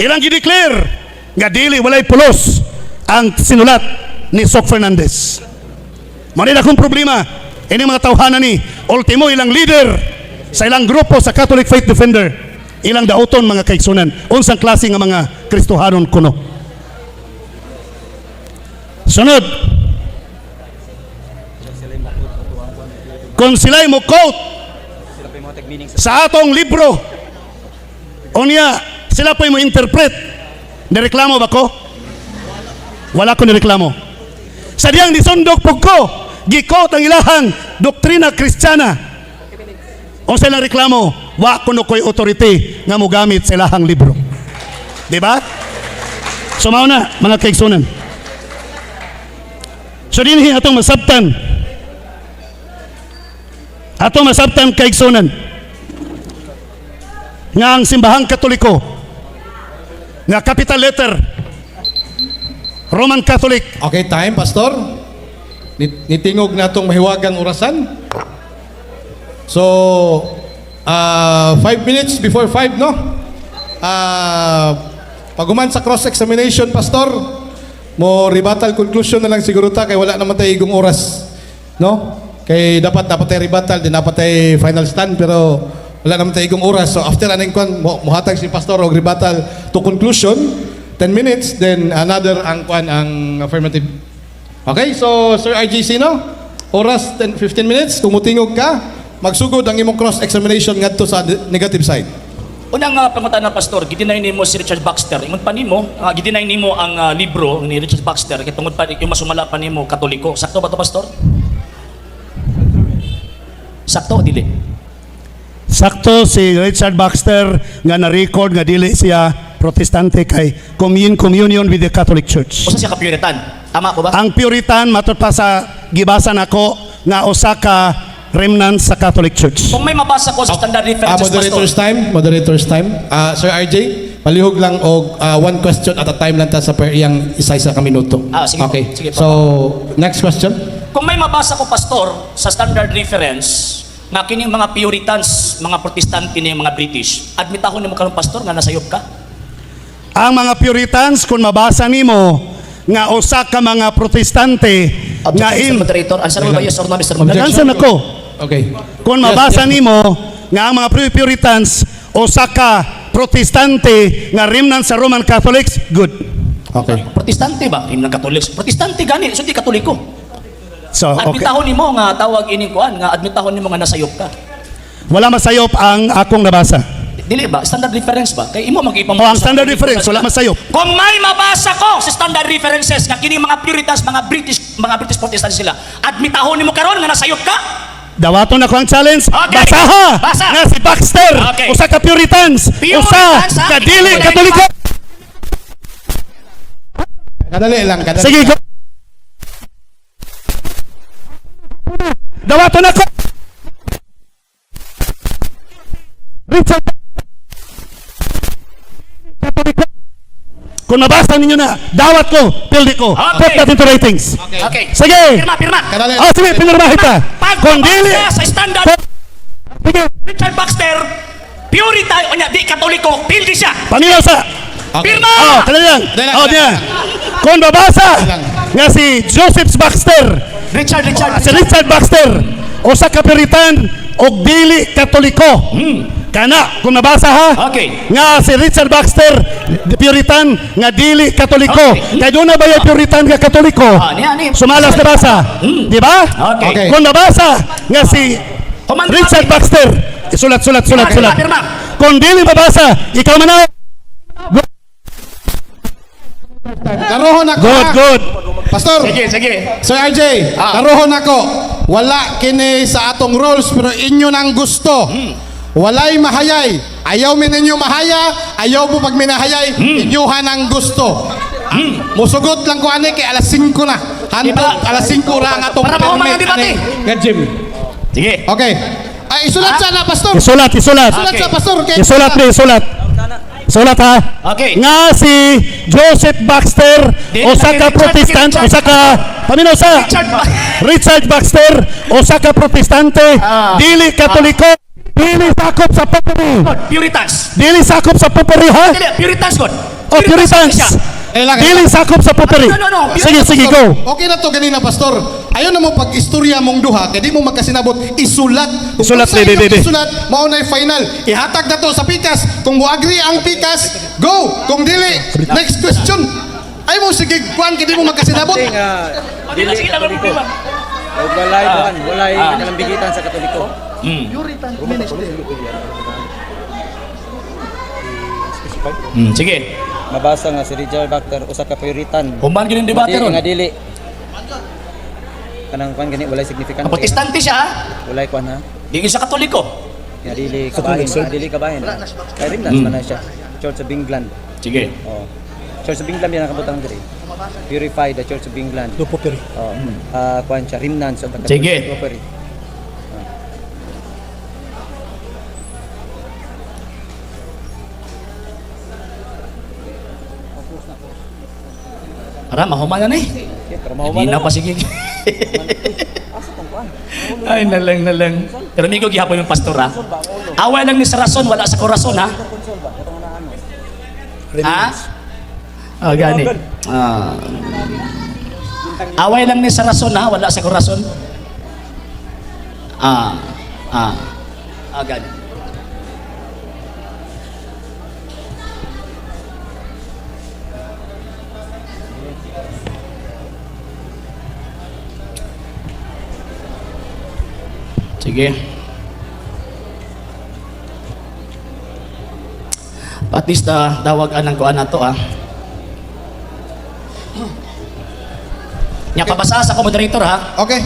ilang gi-declare nga dili walay pulos ang sinulat ni Sok Fernandez. Mao ni akong problema ini mga tawhana ni ultimo ilang leader sa ilang grupo sa Catholic Faith Defender, ilang dauton, mga kaigsunan. Unsang klase nga mga Kristohanon kuno? Sunod, kung sila'y mo quote Sila pa yung mga tag-meaning sa sa atong libro, unya sila po'y mo interpret, nireklamo ba ko? Wala ko nireklamo. Sa diyang nisundok pug ko, gi-quote ang ilahang doktrina Kristiyana, o sa ilang reklamo, wa kuno ko'y authority nga mogamit sa ilahang libro, di ba? So mao na, mga kaigsunan. So dinhi atong masabtan, kaigsunan, nga ang Simbahang Katoliko nga capital letter Roman Catholic. Okay, time, Pastor. Nitingog na itong mahiwagang orasan. So, 5 minutes before 5, no? Paguman sa cross-examination, Pastor, mo rebuttal conclusion na lang siguro ta kay wala naman tayo igong oras. No? Kay dapat dapat tayo rebuttal, din dapat tayo final stand, pero wala naman tayo igong oras. So after aning kwan, mo muhatag si Pastor og rebuttal to conclusion, 10 minutes, then another ang kwan, ang affirmative. Okay, so Sir RJ Sino, oras 10, 15 minutes, kung mutingog ka, magsugod ang imong cross-examination ngadto sa negative side. Unang pangutana, Pastor, gi-deny nimo si Richard Baxter. Ingon pa nimo, gi-deny nimo ang libro ni Richard Baxter kay tungod pa yung masumala pa nimo Katoliko. Sakto ba to, Pastor? Sakto o dili? Sakto si Richard Baxter nga na-record nga dili siya Protestante kay communion with the Catholic Church. Usa siya ka Puritan. Tama ko ba? Ang Puritan, matod pa sa gibasa nako, nga usa ka remnant sa Catholic Church. Kung may mabasa ko sa standard references, Moderator's Pastor. time, moderator's time. Sir RJ, palihog lang og one question at a time lang ta sa per iyang isa-isa ka minuto. Ah, sige po. Okay. Sige po. So, next question. Kung may mabasa ko, Pastor, sa standard reference nga kining mga Puritans, mga Protestante ni mga British, admitahon nimo karon, Pastor, nga nasayop ka? Ang mga Puritans, kung mabasa nimo nga usa ka mga Protestante nga Objection, in Mr. Moderator. Answer mo ba yes or no, Mr. Moderator? Nag-answer na ko. Okay. Kung mabasa nimo nga ang mga Puritans usa ka Protestante nga remnant sa Roman Catholics, good. Okay. Protestante ba? Hindi ng Catholics. Protestante gani, so di Katoliko. So, okay. Admitahon nimo nga tawag ining kuan, nga admitahon nimo nga nasayop ka. Wala masayop ang akong nabasa. Dili ba? Standard reference ba? Kay imo mag-ipam. O ang standard reference, wala masayop. Kung may mabasa ko sa standard references nga kini mga Puritans, mga British Protestants sila, admitahon nimo karon nga nasayop ka? Dawaton ako ang challenge. Okay. Basaha! Basa. Nga si Baxter, usa ka Puritans, Puritans, usa ha? ka dili Wala. Katoliko. Kadali lang, kadali. Sige, go. Dawaton ako. Richard Katoliko. Kung nabasa ninyo na, dawat ko, pildi ko. Okay. Put that into ratings. Okay. Sige. Pirma, pirma. Kadali. Oh, sige, pinirmahe ta. Pag Kung dili, sa standard sige, Richard Baxter, Puritan, o nya, di Katoliko, pildi siya. paminaw sa. Okay. Pirma! Oh, kadali lang. Dali lang, Oh, dali niya. lang. Kung babasa lang. nga si Joseph Baxter, Richard, Richard, si Richard Baxter, usa ka Puritan og dili Katoliko. Kana, kung nabasa ha? Okay. Nga si Richard Baxter, Puritan nga dili Katoliko. Okay. Kay doon na ba yung Puritan nga Katoliko? Ah, niya, niya. Sumalas nabasa. Di ba? Okay. Okay. Kung nabasa nga si Command Richard copy. Baxter, isulat, sulat, sulat, Pirma, sulat. pirma. Kung dili mabasa, ikaw man na. Karohon ako. Good, ha? good. Pastor. Sige, sige. Sir RJ, karohon ako. Wala kini sa atong rules pero inyo nang gusto. Walay mahayay. Ayaw mi ninyo mahaya, ayaw mo pag minahayay, inyuhan ang gusto. Musugot lang ko ani kay alas 5 na. Hantod Diba? alas 5 ra ang atong Para mahuman ang permit debate. ani nga gym. Sige. Okay. Ay, isulat sana, Pastor. Isulat, isulat. Isulat Okay. sa Pastor. Kay Isulat ni, isulat. Sulat ha. Okay. Nga si Joseph Baxter Di- usa ka Richard, Protestant, Richard. usa ka paminaw sa Richard Richard Baxter, usa ka Protestante, dili Katoliko, dili sakop sa Popery. God, Puritans. Dili sakop sa Popery ha. Dili, Puritans God. O Puritans. Siya. Eh, lang, Dili sakop sa Popery. No, no, no. Sige, sige, go. Okay na to ganina, Pastor. Ayaw na mo pag-istorya mong duha, kay di mo magkasinabot, isulat. Kung Isulat, unsa be, be, inyong be, be. Isulat, mao na final. Ihatag na to sa pikas. Kung mo agree ang pikas, go. Kung dili, next question. Ay mo sige kuan kay di mo magkasinabot. Hindi nga O, dili, sige lang, walang problema. Og walay kuan, walay kalambigitan sa Katoliko. Sige. Mabasa nga si Richard Baxter usa ka Puritan. Human gyud ang debate Nga ron. Nga dili. Kanang kuan gani walay significant. Ang Protestante siya, ha? Walay kuan ha. Di siya Katoliko. Nga dili kabahin, nga dili kabahin. Kay Remnants man na siya. Church of England. Sige. Oh. Church of England yan ang kabutang diri. Purify the Church of England. Do Popery. Oh. Ah, kuan siya remnants of the Catholic Sige. Popery. Ara, mahuman na ni. Okay, pero Hindi mahuman na pa sige. Ay, nalang, nalang. Pero migo gihapon yung pastor, ha? Away lang ni sa rason, wala sa korason, ha? Ha? Oh, gani. Ah. Away lang ni sa rason, ha? Wala sa korason. Ah. Ah. Ah, gani. Sige. At least tawag anang kuan na to ah. Nya pabasa sa ko moderator ha. Okay.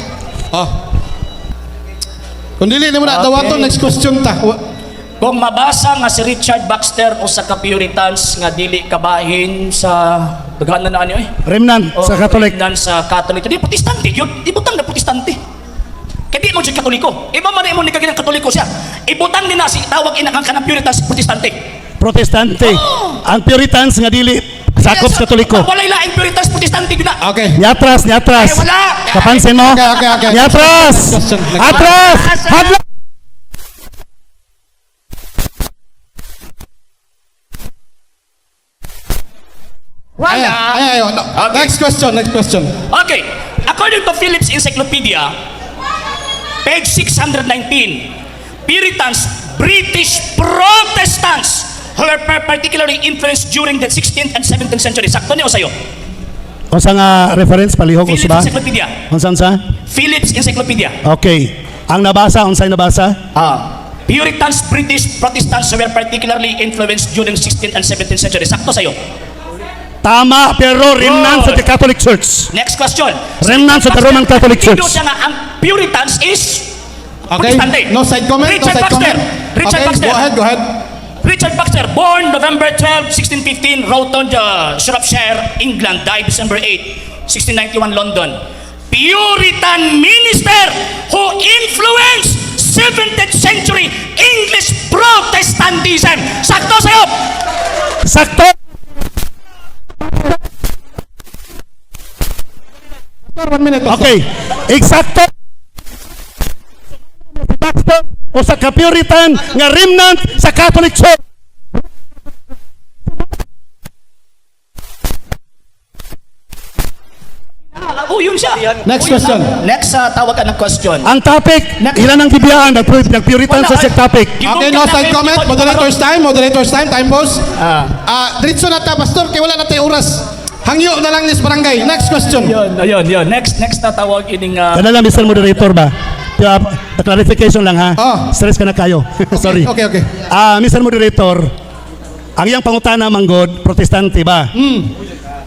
Oh. Kung dili nimo na Okay. dawaton, next question ta. Kung mabasa nga si Richard Baxter usa ka Puritans nga dili kabahin sa daghan na ani oy. Remnant O, sa Catholic. Remnant sa Catholic. Di Protestante yun. Ibutang na Protestante. Kay di mo siya Katoliko. Iba man imo ni kaginang Katoliko siya. Ibutang ni na si tawag ina kang kanang Puritans Protestante. Protestante. Ang Puritans nga dili sakop sa Katoliko. Walay laing Puritans Protestante gyud na. Okay. Niatras, niatras. Ay, wala. Kapansin mo? Okay. Niatras! Question. Next. Atras! Hadlok! Wala. Ay, ay, ay, no. Okay. Next question, next question. Okay. According to Phillips Encyclopedia, page 619, Puritans, British Protestants, who were particularly influenced during the 16th and 17th century. Sakto niyo sa'yo. Unsa nga reference palihog Phillips usa ba? Encyclopedia. Unsa unsa? Phillips Encyclopedia. Okay. Ang nabasa unsay nabasa? Ah. Puritans, British Protestants who were particularly influenced during 16th and 17th century. Sakto sa'yo. Tama pero remnant sa the Catholic Church. Next question. Remnants of the Roman Catholic Church. Hindi siya nga ang Puritans is Okay. Protestante. No side comment, Richard no side Baxter. comment. Richard okay, Baxter. Go ahead, go ahead. Richard Baxter, born November 12, 1615, Roughton, Shropshire, England, died December 8, 1691, London. Puritan minister who influenced 17th century English Protestantism. Sakto sa'yo! Sakto. Pastor, 1 minute. Pastor. Okay. Eksakto. Si Baxter usa ka Puritan nga remnant sa Catholic Church. Ah, oh, yun siya. Next Oh, yun question. lang. Next, tawag ka ng question. Ang topic, ilan ang gibiyaan nag-Puritan sa Wala, sa topic. Okay, no side comment. Moderator's time, moderator's time, time pause. Ah. Ah, diretso na ta, Pastor, kay wala na tayo oras. Hangyo na lang nis barangay. Next question. Yun, ayun, yun. Next na tawag ining Kana lang Mr. Moderator ba? Kaya, the clarification lang ha. Ah. Stress ka na kayo. Sorry. Okay. Ah, Mr. Moderator, ang iyang pangutana manggod, protestante ba?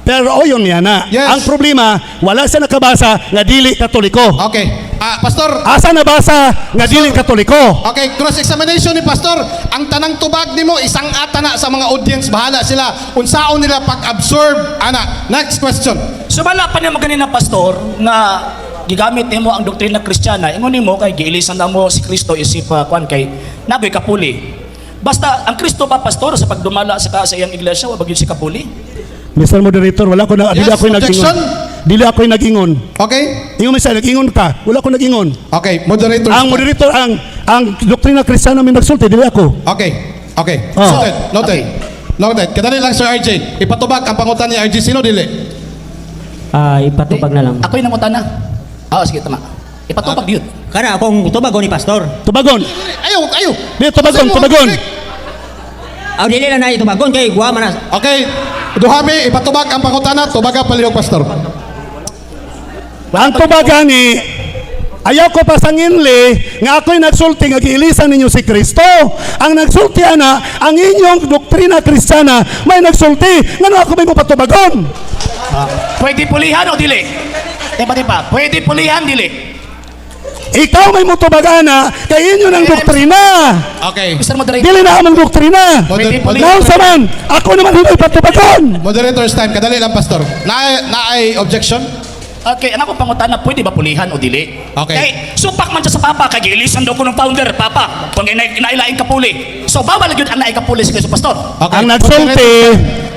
Pero o yun yan na. Yes. Ang problema, wala siya nakabasa nga dili Katoliko. Okay. Ah, Pastor, Asa nabasa nga dili Katoliko? Okay, cross-examination ni Pastor. Ang tanang tubag nimo isang ata na sa mga audience, bahala sila. Unsaon nila pag-absorb ana. Next question. Sumala pa nimo ganina pastor nga gigamit nimo ang doktrina Kristiyana. Ingon nimo kay giilisan na mo si Kristo isip kuan kay nagoy kapuli. Basta ang Kristo ba, pastor, sa pagdumala sa iyang iglesia, wa ba gyud siya kapuli? Mr. Moderator, wala ko na dili Yes, ako nag-ingon. objection. Dili ako nag-ingon. Okay? Ingon man siya, nag-ingon ka. Wala ko nag-ingon. Okay, moderator. Ang moderator, ang doktrina Kristiyana may nagsulti, dili ako. Okay. Okay. Oh. Noted. Noted. Noted. Kadali lang, Sir RJ. Ipatubag ang pangutana ni RJ Sino dili. Ah, ipatubag na lang. Ako'y nangutana. Ah, sige, tama. Ipatubag yun. Kana akong tubagon ni pastor. Tubagon. Ayaw, ayaw. Di tubagon, tubagon. Aw dili lang na itubagon kay guwa man na. Okay. Duhami, ipatubag ang pangutana, tubaga palihog, pastor. Ang tubagan ni ayaw ko pasanginli nga ako'y nagsulti nga giilisan ninyo si Kristo. Ang nagsulti ana, ang inyong doktrina Kristiyana may nagsulti ngano ako may mapatubagon. Pwede pulihan o dili? Diba, diba? Pwede pulihan, dili. Ikaw may mutubag ana kay inyo ng doktrina. Okay. Mr. Moderator. Dili na among doktrina. Pwede pulihan. Naunsa man, ako naman hindi patubagon. Moderator's time, kadali lang, pastor. Na objection? Okay, ang ako pangutana, pwede ba pulihan o dili? Okay. Kay, supak man siya sa papa, kay giilisan daw ko ng founder, papa, kung inailaing kapuli. So, bawal yun ang naay kapuli si Kristo, pastor. Okay. Ang nagsulti,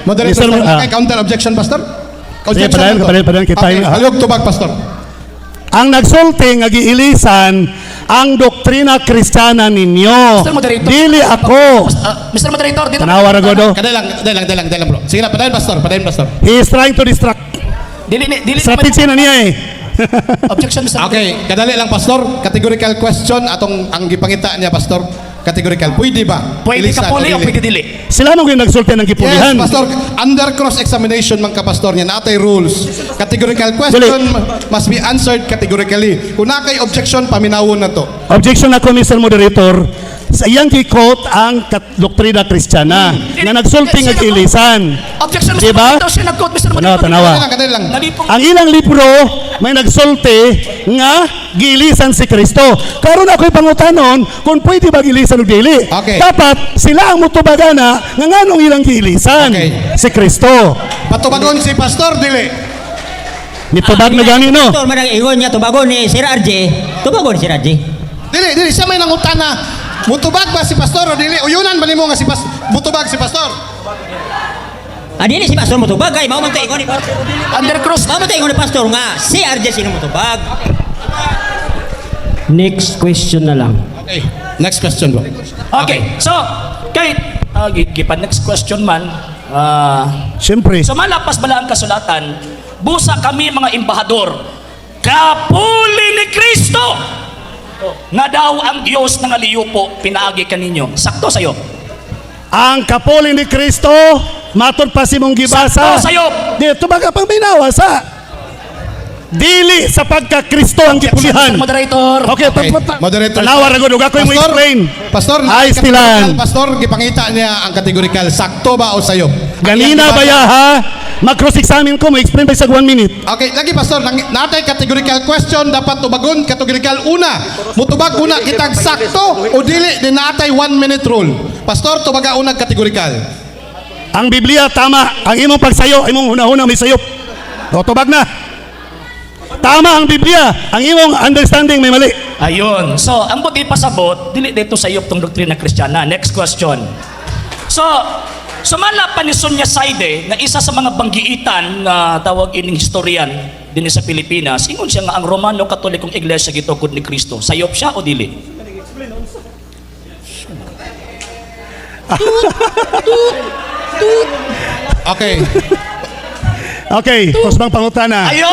Moderator's Mr. time. Okay, counter objection, pastor? Sige, padayon, na to. padayon, padayon, kita Okay, yun, ah. palihog tubag, pastor. Ang nagsulti nga giilisan ang doktrina Kristiyana ninyo. Mr. Moderator. Dili ako. Ah, Mr. Moderator, dito. Tanawa ra godo. Kadali lang, kadali lang, kadali lang, kadali lang, bro. Sige na, padayon, pastor, padayon, pastor. He is trying to distract. Dili, ni- dili. Strategy na niya eh. Objection, Mr. Okay, kadali lang, pastor. Categorical question atong ang gipangita niya, pastor. Categorical. Pwede ba? Pwede Ilisan kapuli o dili? pwede dili? Sila mo yung nagsulti ng Yes, gipulihan. pastor. Under cross-examination man ka, pastor niya. Natay rules. Categorical question must be answered categorically. Kung na kay objection, paminawon na to. Objection ako, Mr. Moderator. Sa iyang gikot ang doktrina Kristiyana nga nagsulti nga Sino- giilisan. Objection, Mr. Diba? Moderator. Siya nag-quote, Mr. Tanawa, Moderator. tanawa. Kadali lang, kadali lang. Nalipong. Ang ilang libro may nagsulti nga giilisan si Kristo. Karon ako'y pangutanon kung pwede ba gilisan o dili. Okay. Dapat sila ang mutubagana nga nganong ilang giilisan Okay. si Kristo. Patubagon si pastor, dili. Nitubag na gani no. Pastor man ang ingon niya tubagon ni Sir RJ. Tubagon ni Sir RJ. Dili, dili. Siya may nangutana. Mutubag ba si pastor o dili? Uyunan ba nimo nga si pastor? Mutubag si pastor? Ah, dili si pastor motubag kay mao man to ingon ni pastor. Under cross. Mao man to ingon ni pastor nga si RJ sino motubag. Next question na lang. Okay. Next question, bro. Okay. So, kay, gipa next question man, Siyempre. So malapas bala ang kasulatan, busa kami mga embahador, kapuli ni Kristo! Nga daw ang Diyos nga liyupo, pinaagi kaninyo. Sakto sa'yo. Ang kapuli ni Kristo matod pa si mong gibasa. Sakto sa'yo. Di tubaga pang minawa sa dili sa pagka Kristo ang gipulihan. Mr. Moderator. Okay, Okay. Moderator. Tanawa ra gud ug ako'y mo Pastor, explain. Pastor, Ay, stilan. Pastor, gipangita niya ang categorical. Sakto ba o sayop? Ganina ba ya ha? Mag-cross examine ko, mo explain pa sa 1 minute. Okay, lagi pastor, natay categorical question dapat tubagon categorical una. Mutubag una kitag sakto o dili di natay 1 minute rule. Pastor, tubaga una categorical. Ang Biblia tama, ang imong pagsayo, imong hunahuna may sayop. O tubag na. Tama ang Biblia, ang imong understanding may mali. Ayun. So, ang buti pasabot, dili dito sa iyo tong doktrina Kristiyana. Next question. So, sumala pa ni Sonia Saide na isa sa mga banggiitan na tawag ining historian din sa Pilipinas, ingon siya nga ang Romano Katolikong Iglesia gitukod ni Kristo. Sayop siya o dili? Okay. Okay, kusbang pangutana. Ayun!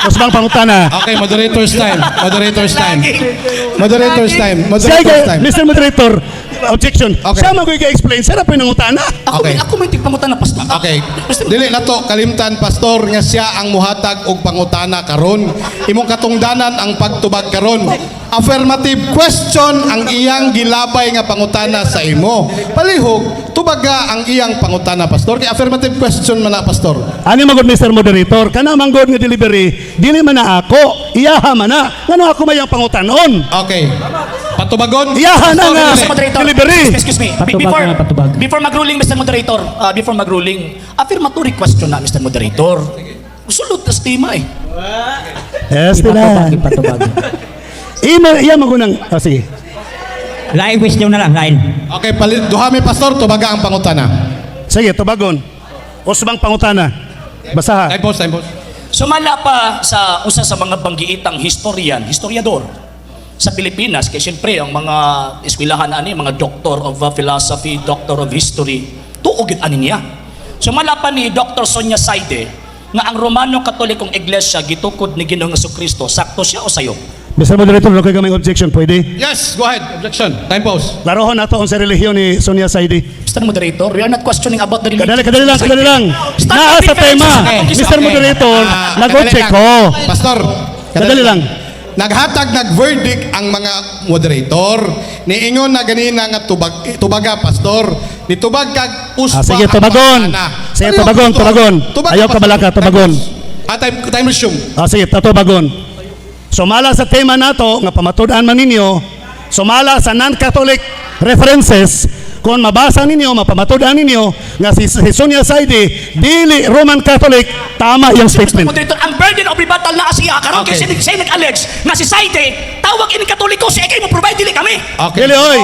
Kusbang pangutana. Okay, moderator's time. Moderator's time. Moderator's time. Siya Moderator's kay- time. Mr. Moderator, objection. Okay. Siya man explain siya ra pinangutana. Ako, Okay. ako may tigpangutan na pastor. Okay. Mr. Dili na to kalimtan, pastor, nga siya ang muhatag og pangutana karon. Imong katungdanan ang pagtubag karon. Affirmative question ang iyang gilabay nga pangutana sa imo. Palihog, tubaga ang iyang pangutana, pastor. Kay affirmative question man na, pastor. Ani magod Mr. Moderator, kana manggod nga delivery, dili man na ako, iyaha man na. Ngano ako may ang pangutanon? Okay. Patubagon. Iyaha na Pastor, nga. dili. Mr. Moderator, Delivery. excuse me. Patubag Before, na, patubag. before mag-ruling, Mr. Moderator, before mag-ruling, affirmatory question na, Mr. Moderator. Sulod na tema eh. Yes, Ipatubag, tila. ipatubag. Ima, iya magunang. Oh, sige. Lain question na lang, lain. Okay, palit duha mi, pastor, tubaga ang pangutana. Sige, tubagon. Usbang pangutana. Basaha. Time pause, time pause. Sumala pa sa usa sa mga banggiitang historian, historiador sa Pilipinas, kay siyempre ang mga eskwelahan ani, mga doctor of philosophy, doctor of history, tuo gid ani niya. Sumala pa ni Dr. Sonia Saide nga ang Romano Katolikong Iglesia gitukod ni Ginoong Kristo, sakto siya o sayo? Mr. Moderator, wala ko'y gamay objection. Pwede? Yes, go ahead. Objection. Time pause. Klarohon nato unsa relihiyon ni Sonia Saidi. Mr. Moderator, we are not questioning about the religion. Kadali, kadali lang, kadali lang. Stop Naa sa the tema. references. Mr. Moderator, Ah, nag-object kadali lang. ko. Pastor, Kadali lang. Naghatag nag-verdict ang mga moderator. Niingon na ganina nga tubag, tubaga, pastor. Nitubag kag uspa Ah, sige, ang tubagon. pangutana. Sige, Ano yung tubagon, pastor? tubagon. Tubaga, Ayaw pastor. kabalaka, tubagon. Time pause. Ah, time resume. Ah, sige, tatubagon. Sumala sa tema nato nga pamatud-an man ninyo, sumala sa non-Catholic references, kung mabasa ninyo, mapamatud-an ninyo nga si Sonia Saidi dili Roman Catholic, tama yung Mr. statement. Moderator, ang burden of rebuttal na siya karon Okay. kay siya nag-allege nga si Saide tawag ini Katoliko, siya kay mo provide dili kami. Okay. Dili oy.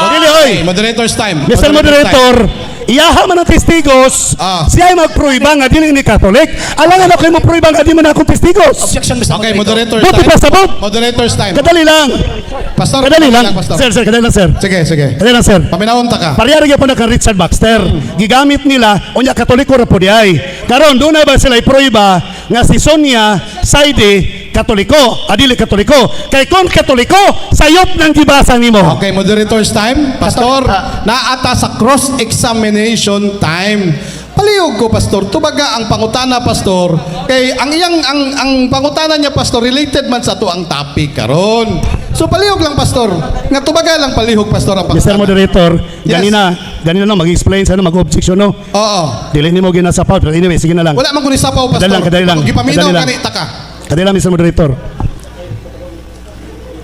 Dili oy. Okay, moderator's time. Mr. Moderator's Moderator, iyaha man ang testigos, siya ay magpruiba nga dili ni Catholic. Alangan ako mo pruiba nga di man akong testigos. Objection, Mr. Time. Okay, Moderator. moderator's Buti time. pa sabot. Moderator's time. Kadali lang. Pastor, Kadali lang. Pastor. Sir, sir, kadali lang, sir. Sige, sige. Kadali lang, sir. Paminawon ta ka. Parehara gyapon na kang Richard Baxter. Gigamit nila unya Katoliko ra pud ay. Karon doon na ba sila ipruiba nga si Sonia Saide Katoliko, adili Katoliko. Kay kon Katoliko, sayop nang gibasa nimo. Okay, moderator's time. Pastor, naata sa cross-examination time. Palihog ko, Pastor. Tubaga ang pangutana, Pastor. Kay ang iyang ang pangutana niya, Pastor, related man sa ato ang topic karon. So palihog lang, Pastor. Nga tubaga lang palihog, Pastor, ang Mr. pangutana. Moderator, Yes. ganina no mag-explain sa ano, mag-objection no. Oo. Dili nimo ginasapaw, pero anyway, sige na lang. Wala man ko ni sapaw, Pastor. Kadali lang, kadali lang. Gipaminaw Kadali lang. kani taka. Kadali lang, Mr. Moderator.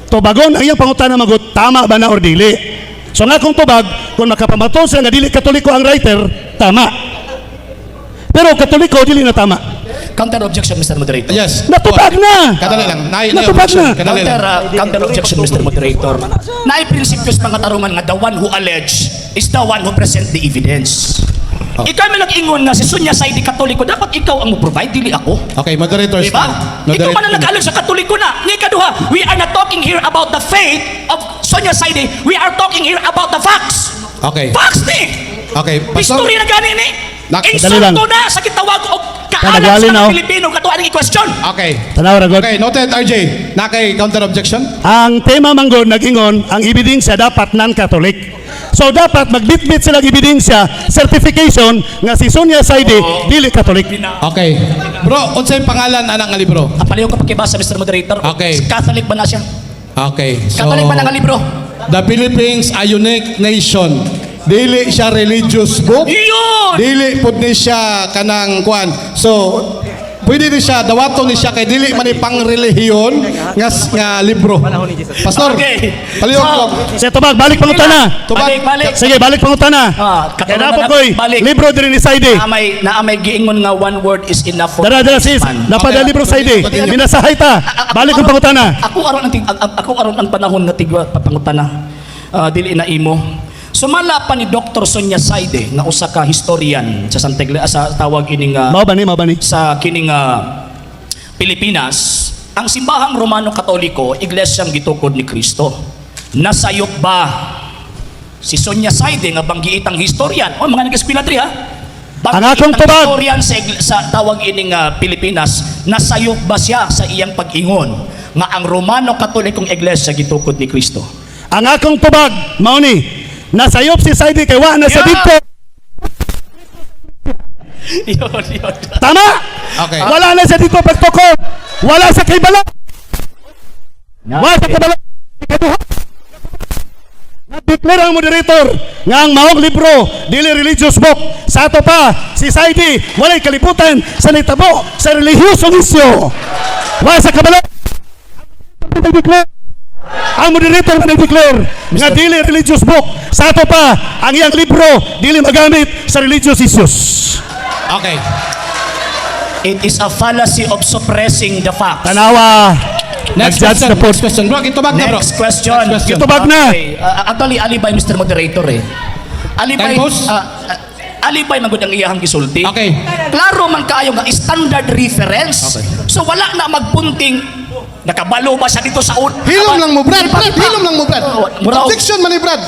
Tubagon ang iyang pangutana magot, tama ba na or dili? So nga kung tubag, kung makapamato sila nga dili Katoliko ang writer, tama. Pero Katoliko dili na tama. Counter objection, Mr. Moderator. Yes. Natubag na! Kadali lang. Natubag na! Kadali Counter, lang. counter objection, Mr. Moderator. Naay prinsipyos mga tarungan nga the one who allege is the one who present the evidence. Oh. Ikaw may nag-ingon nga si Sonia Saidi Katoliko, dapat ikaw ang mo-provide, dili ako. Okay, moderator's Diba? time. Ikaw man ang nag-allege sa Katoliko na. Ni kaduha, we are not talking here about the faith of Sonia Saidi. We are talking here about the facts. Okay. Facts ni! Okay, Pastor. History na gani ni. Dali lang. Insulto na sa gitawag og kaalam Tanagali sa na, mga oh. Pilipino katuan ang i-question. Okay. Tanaw ra god. Okay, noted, RJ. Nakay counter objection? Ang tema manggod nag-ingon, ang ebidensya dapat non-Catholic. So dapat magbitbit sila og ebidensya, certification nga si Sonia Saidi dili Catholic. Okay. Bro, unsay pangalan anang nga libro? Ah, palayo ko pakibasa, Mr. Moderator. Okay. Catholic ba na siya? Okay. So, Catholic ba na nga libro? The Philippines, a unique nation. Dili siya religious book. Yun! Dili pud ni siya kanang kuan. So, pwede ni siya dawaton ni siya kay dili man ni pangrelihiyon nga nga libro. Pastor, Okay. palihog ko. Sige, tubag, balik pangutana. Tubag. Balik, balik. Sige, balik pangutana. Ah, Kaya katulad dapat na- ko'y balik. libro diri ni Saidi. Naamay giingon nga one word is enough for Dara, dara sis, man. napada Okay. libro Saidi. Continue. Minasahay ta. Balik ang pangutana. Ako aron ang panahon nga tigwa pangutana. Ah, dili na imo. Sumala pa ni Dr. Sonia Saide nga usa ka historian sa Santa Iglesia sa tawag ining Mao ba ni, mao ba ni? sa kining Pilipinas, ang simbahang Romano Katoliko, iglesyang gitukod ni Kristo. Nasayop ba si Sonia Saide nga banggiitang historian? O mga nag-eskwela diri ha. Ang akong Banggiitang tubag. historian sa tawag ining Pilipinas, nasayop ba siya sa iyang pag-ingon nga ang Romano Katolikong iglesia gitukod ni Kristo? Ang akong tubag, mao ni. Nasayop si Saidi kay wa na sa Yeah. dito. Yun, yun. Tama? Okay. Wala na siya dito pagtukod. Wala sa kaibala. Wala sa kaibala. Ikaduha. Nag-declare ang moderator nga ang maong libro dili religious book. Sa ato pa, si Saidi walay kalibutan sa nitabo sa relihiyosong isyo. Wala sa kabalo. Nag-declare. Ang moderator man nag-declare nga dili religious book. Sa ato pa, ang iyang libro dili magamit sa religious issues. Okay. It is a fallacy of suppressing the facts. Tanawa. Next Nag-judge question. na po. Next question. Bro, gitubag na, bro. Next question. Next question. Gitubag na. Okay. Actually, alibay, Mr. Moderator eh. Alibay, Time pause. Alibay magud ang iyahang gisulti. Okay. Klaro man kaayo nga standard reference. Okay. So wala na magpunting nakabalo ba siya dito sa un. Hilom lang mo, Brad. Brad, hilom lang mo, Brad. Mura Objection man ni Brad.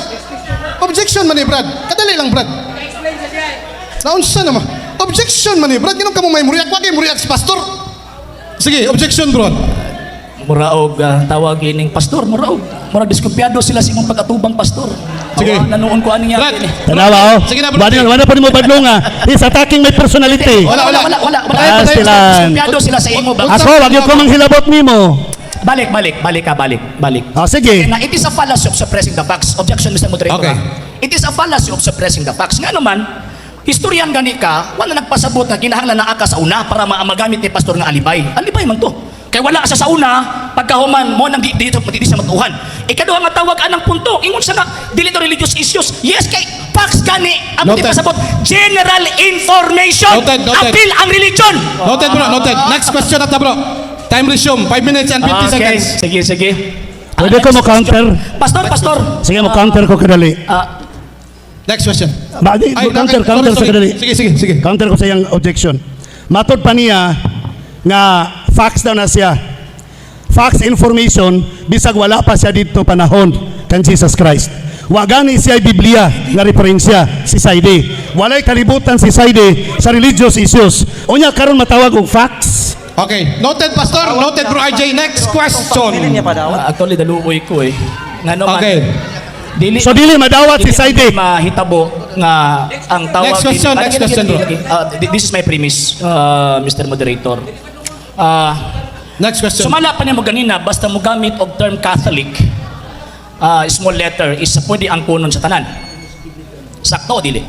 Objection man ni Brad. Kadali lang, Brad. Naunsa naman. Objection man ni Brad. Ganun ka mo may muriak. Wag kay muriak si pastor. Sige, objection, bro. Muraog tawag ining pastor, muraog. Murag diskumpiyado sila sa imong pag-atubang, pastor. Sige. Awa, nanuon ko ani Brad. niya. Tanawa oh. Sige na, bro. Wala wala pa nimo badlong ah. He's attacking my personality. Wala, wala. Wala, wala, wala. Patayin, Ah, patayin. sila. Diskumpiyado sila sa imo ba? Ako, wag yun ko manghilabot nimo. Balik, balik, balik ka, balik, balik. Ah, sige. Na it is a fallacy of suppressing the facts. Objection, Mr. Moderator. Okay. Ah. It is a fallacy of suppressing the facts. Nga naman, historian gani ka, wala nagpasabot nga kinahanglan naa ka sa una para magamit ni pastor nga alibay. Alibay man to. Kay wala sa sa una, pagkahuman mo nang di dito di siya matuhan. Ikaduha nga tawag anang punto. Ingon siya nga dili to religious issues. Yes, kay facts gani ang Noted. pasabot. General information. Noted, noted. Appeal ang religion. Noted, bro. Noted. Next question na ta, bro. Time resume. 5 minutes and 50 seconds. Sige, sige. Pwede ko Next mo counter? question. Pastor, pastor. Sige mo counter ko kadali. Next question. Ba, di, Ay, counter, okay. counter Sorry, sa sorry. kadali. Sige, sige, sige. Counter ko sa iyang objection. Matod pa niya nga facts daw na siya. Facts information bisag wala pa siya dito panahon kan Jesus Christ. Wa gani siya Biblia nga referensya si Saide. Walay kalibutan si Saide sa religious issues. Unya karon matawag og facts. Okay. Noted, Pastor. Noted, bro RJ. Next question. Dili niya padawat. Actually, daluoy ko eh. Nga naman, Okay. Dili, So dili madawat si dili Saide. mahitabo nga ang tawag Next question, Ah, next lagi, question, lagi, bro. lagi. This is my premise, Mr. Moderator. Next question. Sumala pa nimo ganina basta mo gamit og term Catholic, small letter is pwede ang kunon sa tanan. Sakto o dili?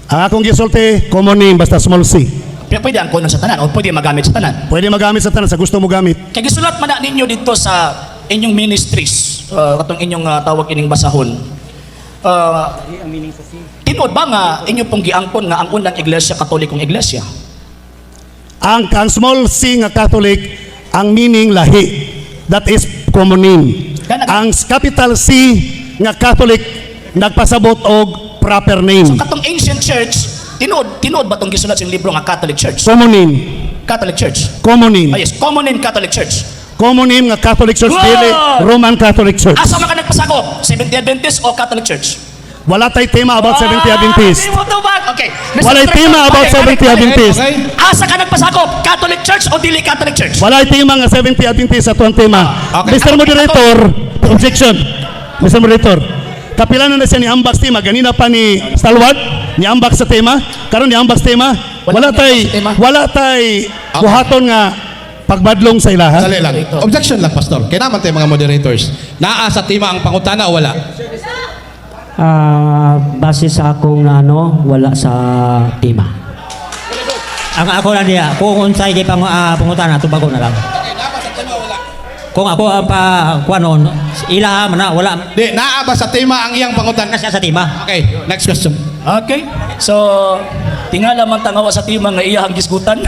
Ang akong gisulti common name basta small c. Pero pwede ang kunon sa tanan o pwede magamit sa tanan. Pwede magamit sa tanan sa gusto mo gamit. Kay gisulat man na ninyo dito sa inyong ministries, katong inyong tawag ining basahon. Ang meaning sa C. Tinuod ba nga inyo pong giangkon nga ang unang iglesia Katolikong iglesia? Ang small c nga Catholic ang meaning lahi. That is common name. Ang capital C nga Catholic nagpasabot og proper name. Katong ancient church, tinuod tinuod ba tong gisulat sa inyong libro nga Catholic Church? Common name. Catholic Church. Common name. Ah, yes, common name Catholic Church. Common name nga Catholic Church Wow! dili Roman Catholic Church. Asa man ka nagpasakop? Seventh Day Adventist o Catholic Church? Wala tay tema about Seventh Day Adventist. Ah, di mo tubag. Okay. Mr. Walay Moderator, tema about balik, balik, Seventh Day balik. Adventist. Okay. Asa ka nagpasakop? Catholic Church o dili Catholic Church? Walay tema nga Seventh Day Adventist sa tuang tema. Okay. Mr. Moderator, objection. Mr. Moderator, kapila na na siya ni Ambak tema ganina pa ni Stalwart ni Ambak sa tema, karon ni Ambak sa tema. Wala Wala ni tay ambak sa tema. wala tay buhaton nga pagbadlong sa ilaha. Dali lang. Objection lang, Pastor. Kaya naman tayo mga moderators. Naa sa tema ang pangutana o wala? Base sa akong ano, wala sa tema. Ang ako lang diya, kung unsay kay pang pangutana tubago na lang. Kung ako ang pa kuanon, ila man na wala man Di, naa ba sa tema ang iyang pangutana? na siya sa tema. Okay, next question. Okay. So, tingala man tangawa sa tema nga iyahang gisgutan.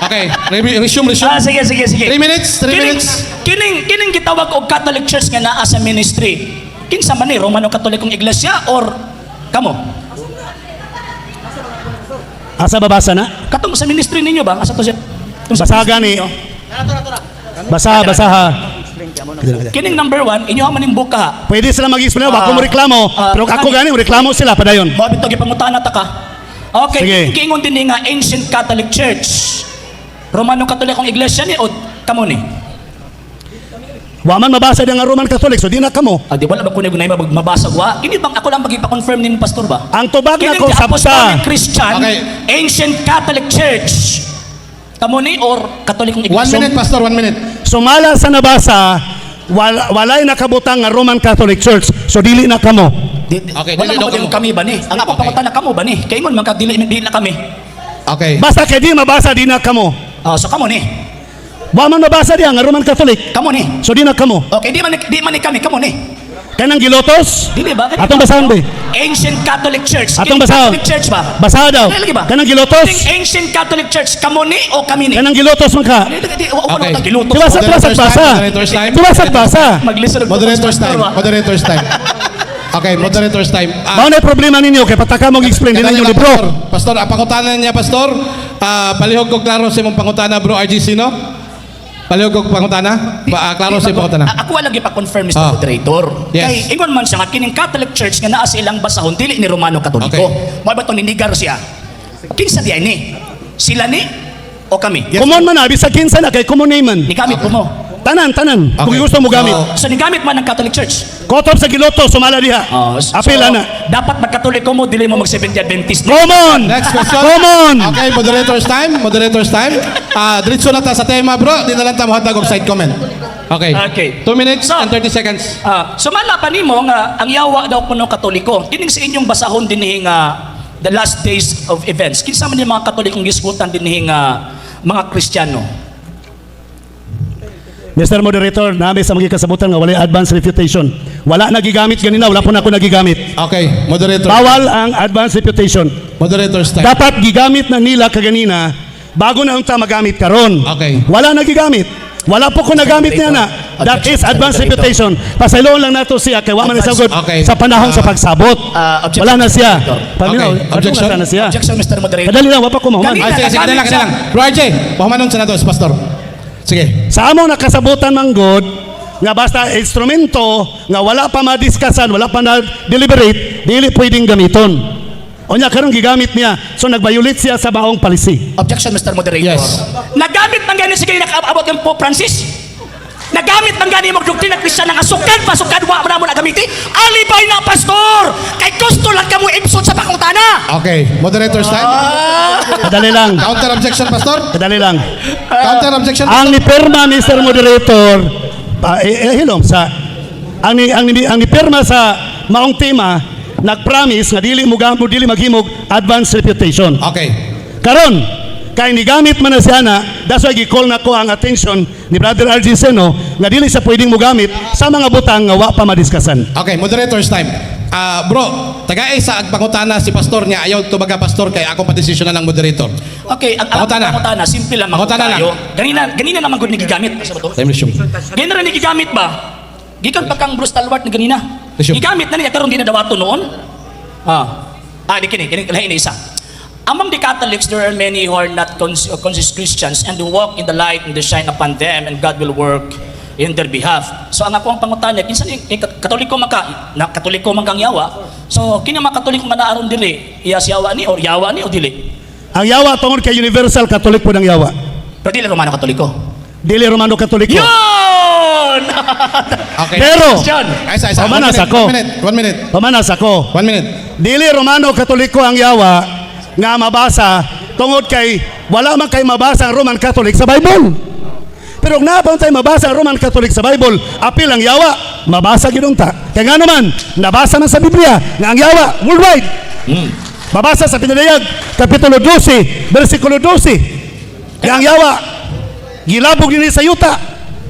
Okay, resume, resume. Ah, sige, sige, sige. 3 minutes, 3 Kining, minutes. kining, kining gitawag og Catholic Church nga naa sa ministry. Kinsa man ni Romano Katolikong Iglesia or kamo? Asa babasa na? Katong sa ministry ninyo ba? Asa to siya? Itong sa Basa ministry gani. ninyo? Basa, basa ha. Kining number one, inyo man ning buka. Pwede sila mag-explain, wa ko mo reklamo, pero ako gani mo reklamo sila padayon. Mao bitaw gipangutana ta ka. Okay, Sige. kiingon din ni nga Ancient Catholic Church. Romano Katolikong Iglesia ni o kamo ni? Wa man mabasa diya nga Roman Catholic, so di na kamo. Ah, di wala ba kunay gunay mabasa wa? Kini bang ako lang magipa-confirm nimo, pastor ba? Ang tubag na Kining ko the sabta. Apostolic Christian, Okay. Ancient Catholic Church. Kamo ni or Katolikong One Iglesia? minute, Pastor, 1 minute. Sumala sa nabasa, walay nakabutang nga Roman Catholic Church, so dili na kamo. Okay, Wala dili daw man kamo. kami ba ni? Ang akong pangutana kamo ba ni? Kay ingon man ka dili dili na kami. Okay. Basta kay di mabasa di na kamo. Ah, so kamo ni. Wa man mabasa diya nga Roman Catholic, Kamo ni. so di na kamo. Okay, di man ni kami, kamo ni. Kanang gilotos? Dili ba? Atong basahon ba? Ancient Catholic Church. Atong Kining basahon. Catholic Church ba? Basaha daw. Dili lagi ba? Kanang gilotos? Kining Ancient Catholic Church, kamo ni o kami ni? Kanang gilotos man ka. Dili, dili, wa- wa- Okay. wa- gilotos. Diba sa Moderator's tuwas basa? time, moderator's time. Tuwas basa. Mag-listen og Moderator's pastor, time. ba? Moderator's time. Okay, moderator's time. Ah, Mao na problema ninyo kay pataka mo explain din Kadali ninyo lang, libro. Pastor, Pastor, ang pangutana niya, Pastor. Ah, palihog ko klaro sa imong pangutana, bro RG Sino. Palihog ko pangutana. Ba, klaro sa imong pangutana. Ako wala pa-confirm, Mr. Ah. Moderator. Yes. Kay ingon man siya nga kining Catholic Church nga naa sa ilang basahon dili ni Romano Katoliko. Okay. Mao ba tong ninigar siya? Kinsa di ay ni? Sila ni o kami? Yes. Common man na bisag kinsa na kay common name man. Nigamit po mo. Tanan tanan. Okay. Kung gusto mo gamit. So, So nigamit man ng Catholic Church. Kotob sa gilotos sumala diha. Oh, so, Apil ana. Dapat magkatoliko mo dili mo mag Seventh Day Adventist. Common. Next question. Common. Okay, moderator's time. Moderator's time. Ah, diretso na ta sa tema, bro. Di na lang ta mohatag og side comment. Okay. Okay. 2 minutes So- and 30 seconds. Ah, sumala pa nimo nga ang yawa daw kuno Katoliko. Kining sa inyong basahon dinhi nga the last days of events. Kinsa man yung mga Katolikong gisgutan dinhi nga mga Kristiyano? Mr. Moderator, nami sa mga kasabutan nga walay advance refutation. Wala nagigamit ganina, wala po na ako nagigamit. Okay, moderator. Bawal ang advance refutation. Moderator's time. Dapat gigamit na nila kaganina bago na unta magamit karon. Okay. Wala nagigamit. Wala po ko nagamit niya na. That is advance reputation. Pasayloon lang nato siya kay wa man Advance. isagod Okay. sa panahon sa pagsabot. Ah, objection, Wala na siya. Moderator. Paminaw, Okay. Objection. na siya. Objection, Mr. Moderator. Kadali lang, wa pa ko mahuman. Kanina. Ay, sige, sige, kadali lang, kadali lang. Bro RJ, pahumanon sa nato, Pastor. Sige. Sa among nakasabutan manggod nga basta instrumento nga wala pa madiskasan, wala pa na deliberate, dili pwedeng gamiton. Unya karon gigamit niya. So nag-violate siya sa baong policy. Objection, Mr. Moderator. Yes. Nagamit man gani sige nakaabot ng Pope Francis. Nagamit man gani mong doktrina Kristiyana nga sukad pa sukad wa man mo nagamiti. Alibay na, pastor. Kay gusto lang kamo imsod sa pangutana. Okay, moderator's time. Kadali lang. Counter objection, Pastor. Kadali lang. Counter objection. Ang nipirma, Mr. Moderator, pa, hilom sa ang ni, ang, ni, ang nipirma sa maong tema nagpromise nga dili mo mo dili maghimog advance reputation. Okay. Karon kay nigamit man na siya na, that's why gi-call na ko ang attention ni Brother RG Seno nga dili siya pwedeng mogamit sa mga butang nga wa pa madiskasan. Okay, moderator's time. Ah, bro, tagay sa pangutana si pastor niya ayaw tubaga, pastor, kay ako pa desisyon na ng moderator. Okay, ang Pangutana. pangutana, simple lang Pangutana lang. tayo. Ganina ganina naman gud ni gigamit. Asa ba to? Time resume. Ganina rin ni gigamit ba? Gikan pa kang Bruce Talwart ni ganina. Resume. Gigamit na niya karon di na dawato noon. Ah. Ah, di kini kini lahi ni isa. Among the Catholics, there are many who are not conscious Christians and who walk in the light and the shine upon them, and God will work in their behalf. So ang ako ang pangutana, kinsa ni eh, Katoliko man ka, na Katoliko man kang yawa. So kini mga Katoliko man naaron dili, iya si yawa ni or yawa ni o dili. Ang yawa tungod kay Universal Catholic po ng yawa. Pero dili Romano Katoliko. Dili Romano Katoliko. Yun! Okay. Pero Question. Ay, isa, isa. One Pamanas minute, ako. one minute, one minute. Pamanas ako. One minute. Dili Romano Katoliko ang yawa nga mabasa tungod kay wala man kay mabasa ang Roman Catholic sa Bible. Pero kung naa tayo mabasa ang Roman Catholic sa Bible, apil ang yawa, mabasa gyud unta. Kay nga naman, nabasa man sa Biblia nga ang yawa worldwide. Mabasa sa Pinadayag, Kapitulo 12, versikulo 12. Nga ang yawa, gilabog dinhi sa yuta.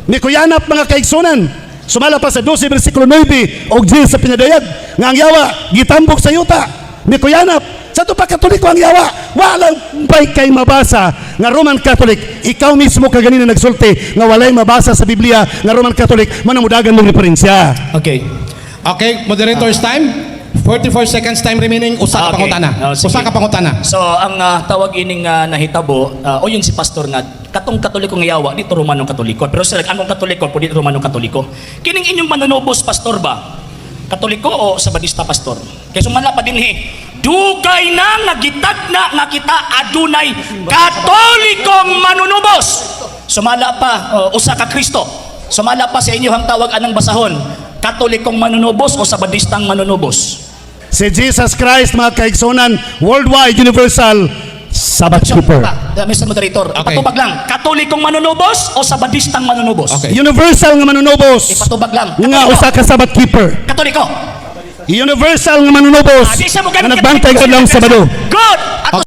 Ni kuyanap mga kaigsunan. Sumala pa sa 12 versikulo 9 og 10 sa Pinadayag nga ang yawa gitambok sa yuta. Ni kuyanap sa to pa Katoliko ang yawa. Walang bay kay mabasa nga Roman Catholic. Ikaw mismo kaganina nagsulti nga walay mabasa sa Biblia nga Roman Catholic manamudagan mong referensya. Okay. Okay, moderator's time. 44 seconds time remaining. Usa ka Okay. pangutana. Oh, sige. Usa ka pangutana. So ang tawag ining nahitabo, o yun si pastor nga katong Katoliko nga yawa dito Romano Katoliko. Pero sila ang Katoliko po dito Romano Katoliko. Kining inyong manunubos, pastor ba? Katoliko o Sabadista, pastor? Kay sumala pa dinhi, dugay na nga gitag na nga kita adunay Katolikong manunubos. Sumala pa usa ka Kristo. Sumala pa sa inyo ang tawag anang basahon, Katolikong manunubos o Sabadistang manunubos? Si Jesus Christ mga kaigsunan, worldwide universal Sabbath keeper. Pa, Mr. Moderator, Okay. ipatubag lang. Katolikong manunubos o Sabadistang manunubos? Okay. Universal nga manunubos. Ipatubag lang. Nga Katoliko. usa ka Sabbath keeper. Katoliko. Universal nga manunubos. Ah, di siya mo Nga nagbantay Katoliko. adlawng Sabado. Good! Ato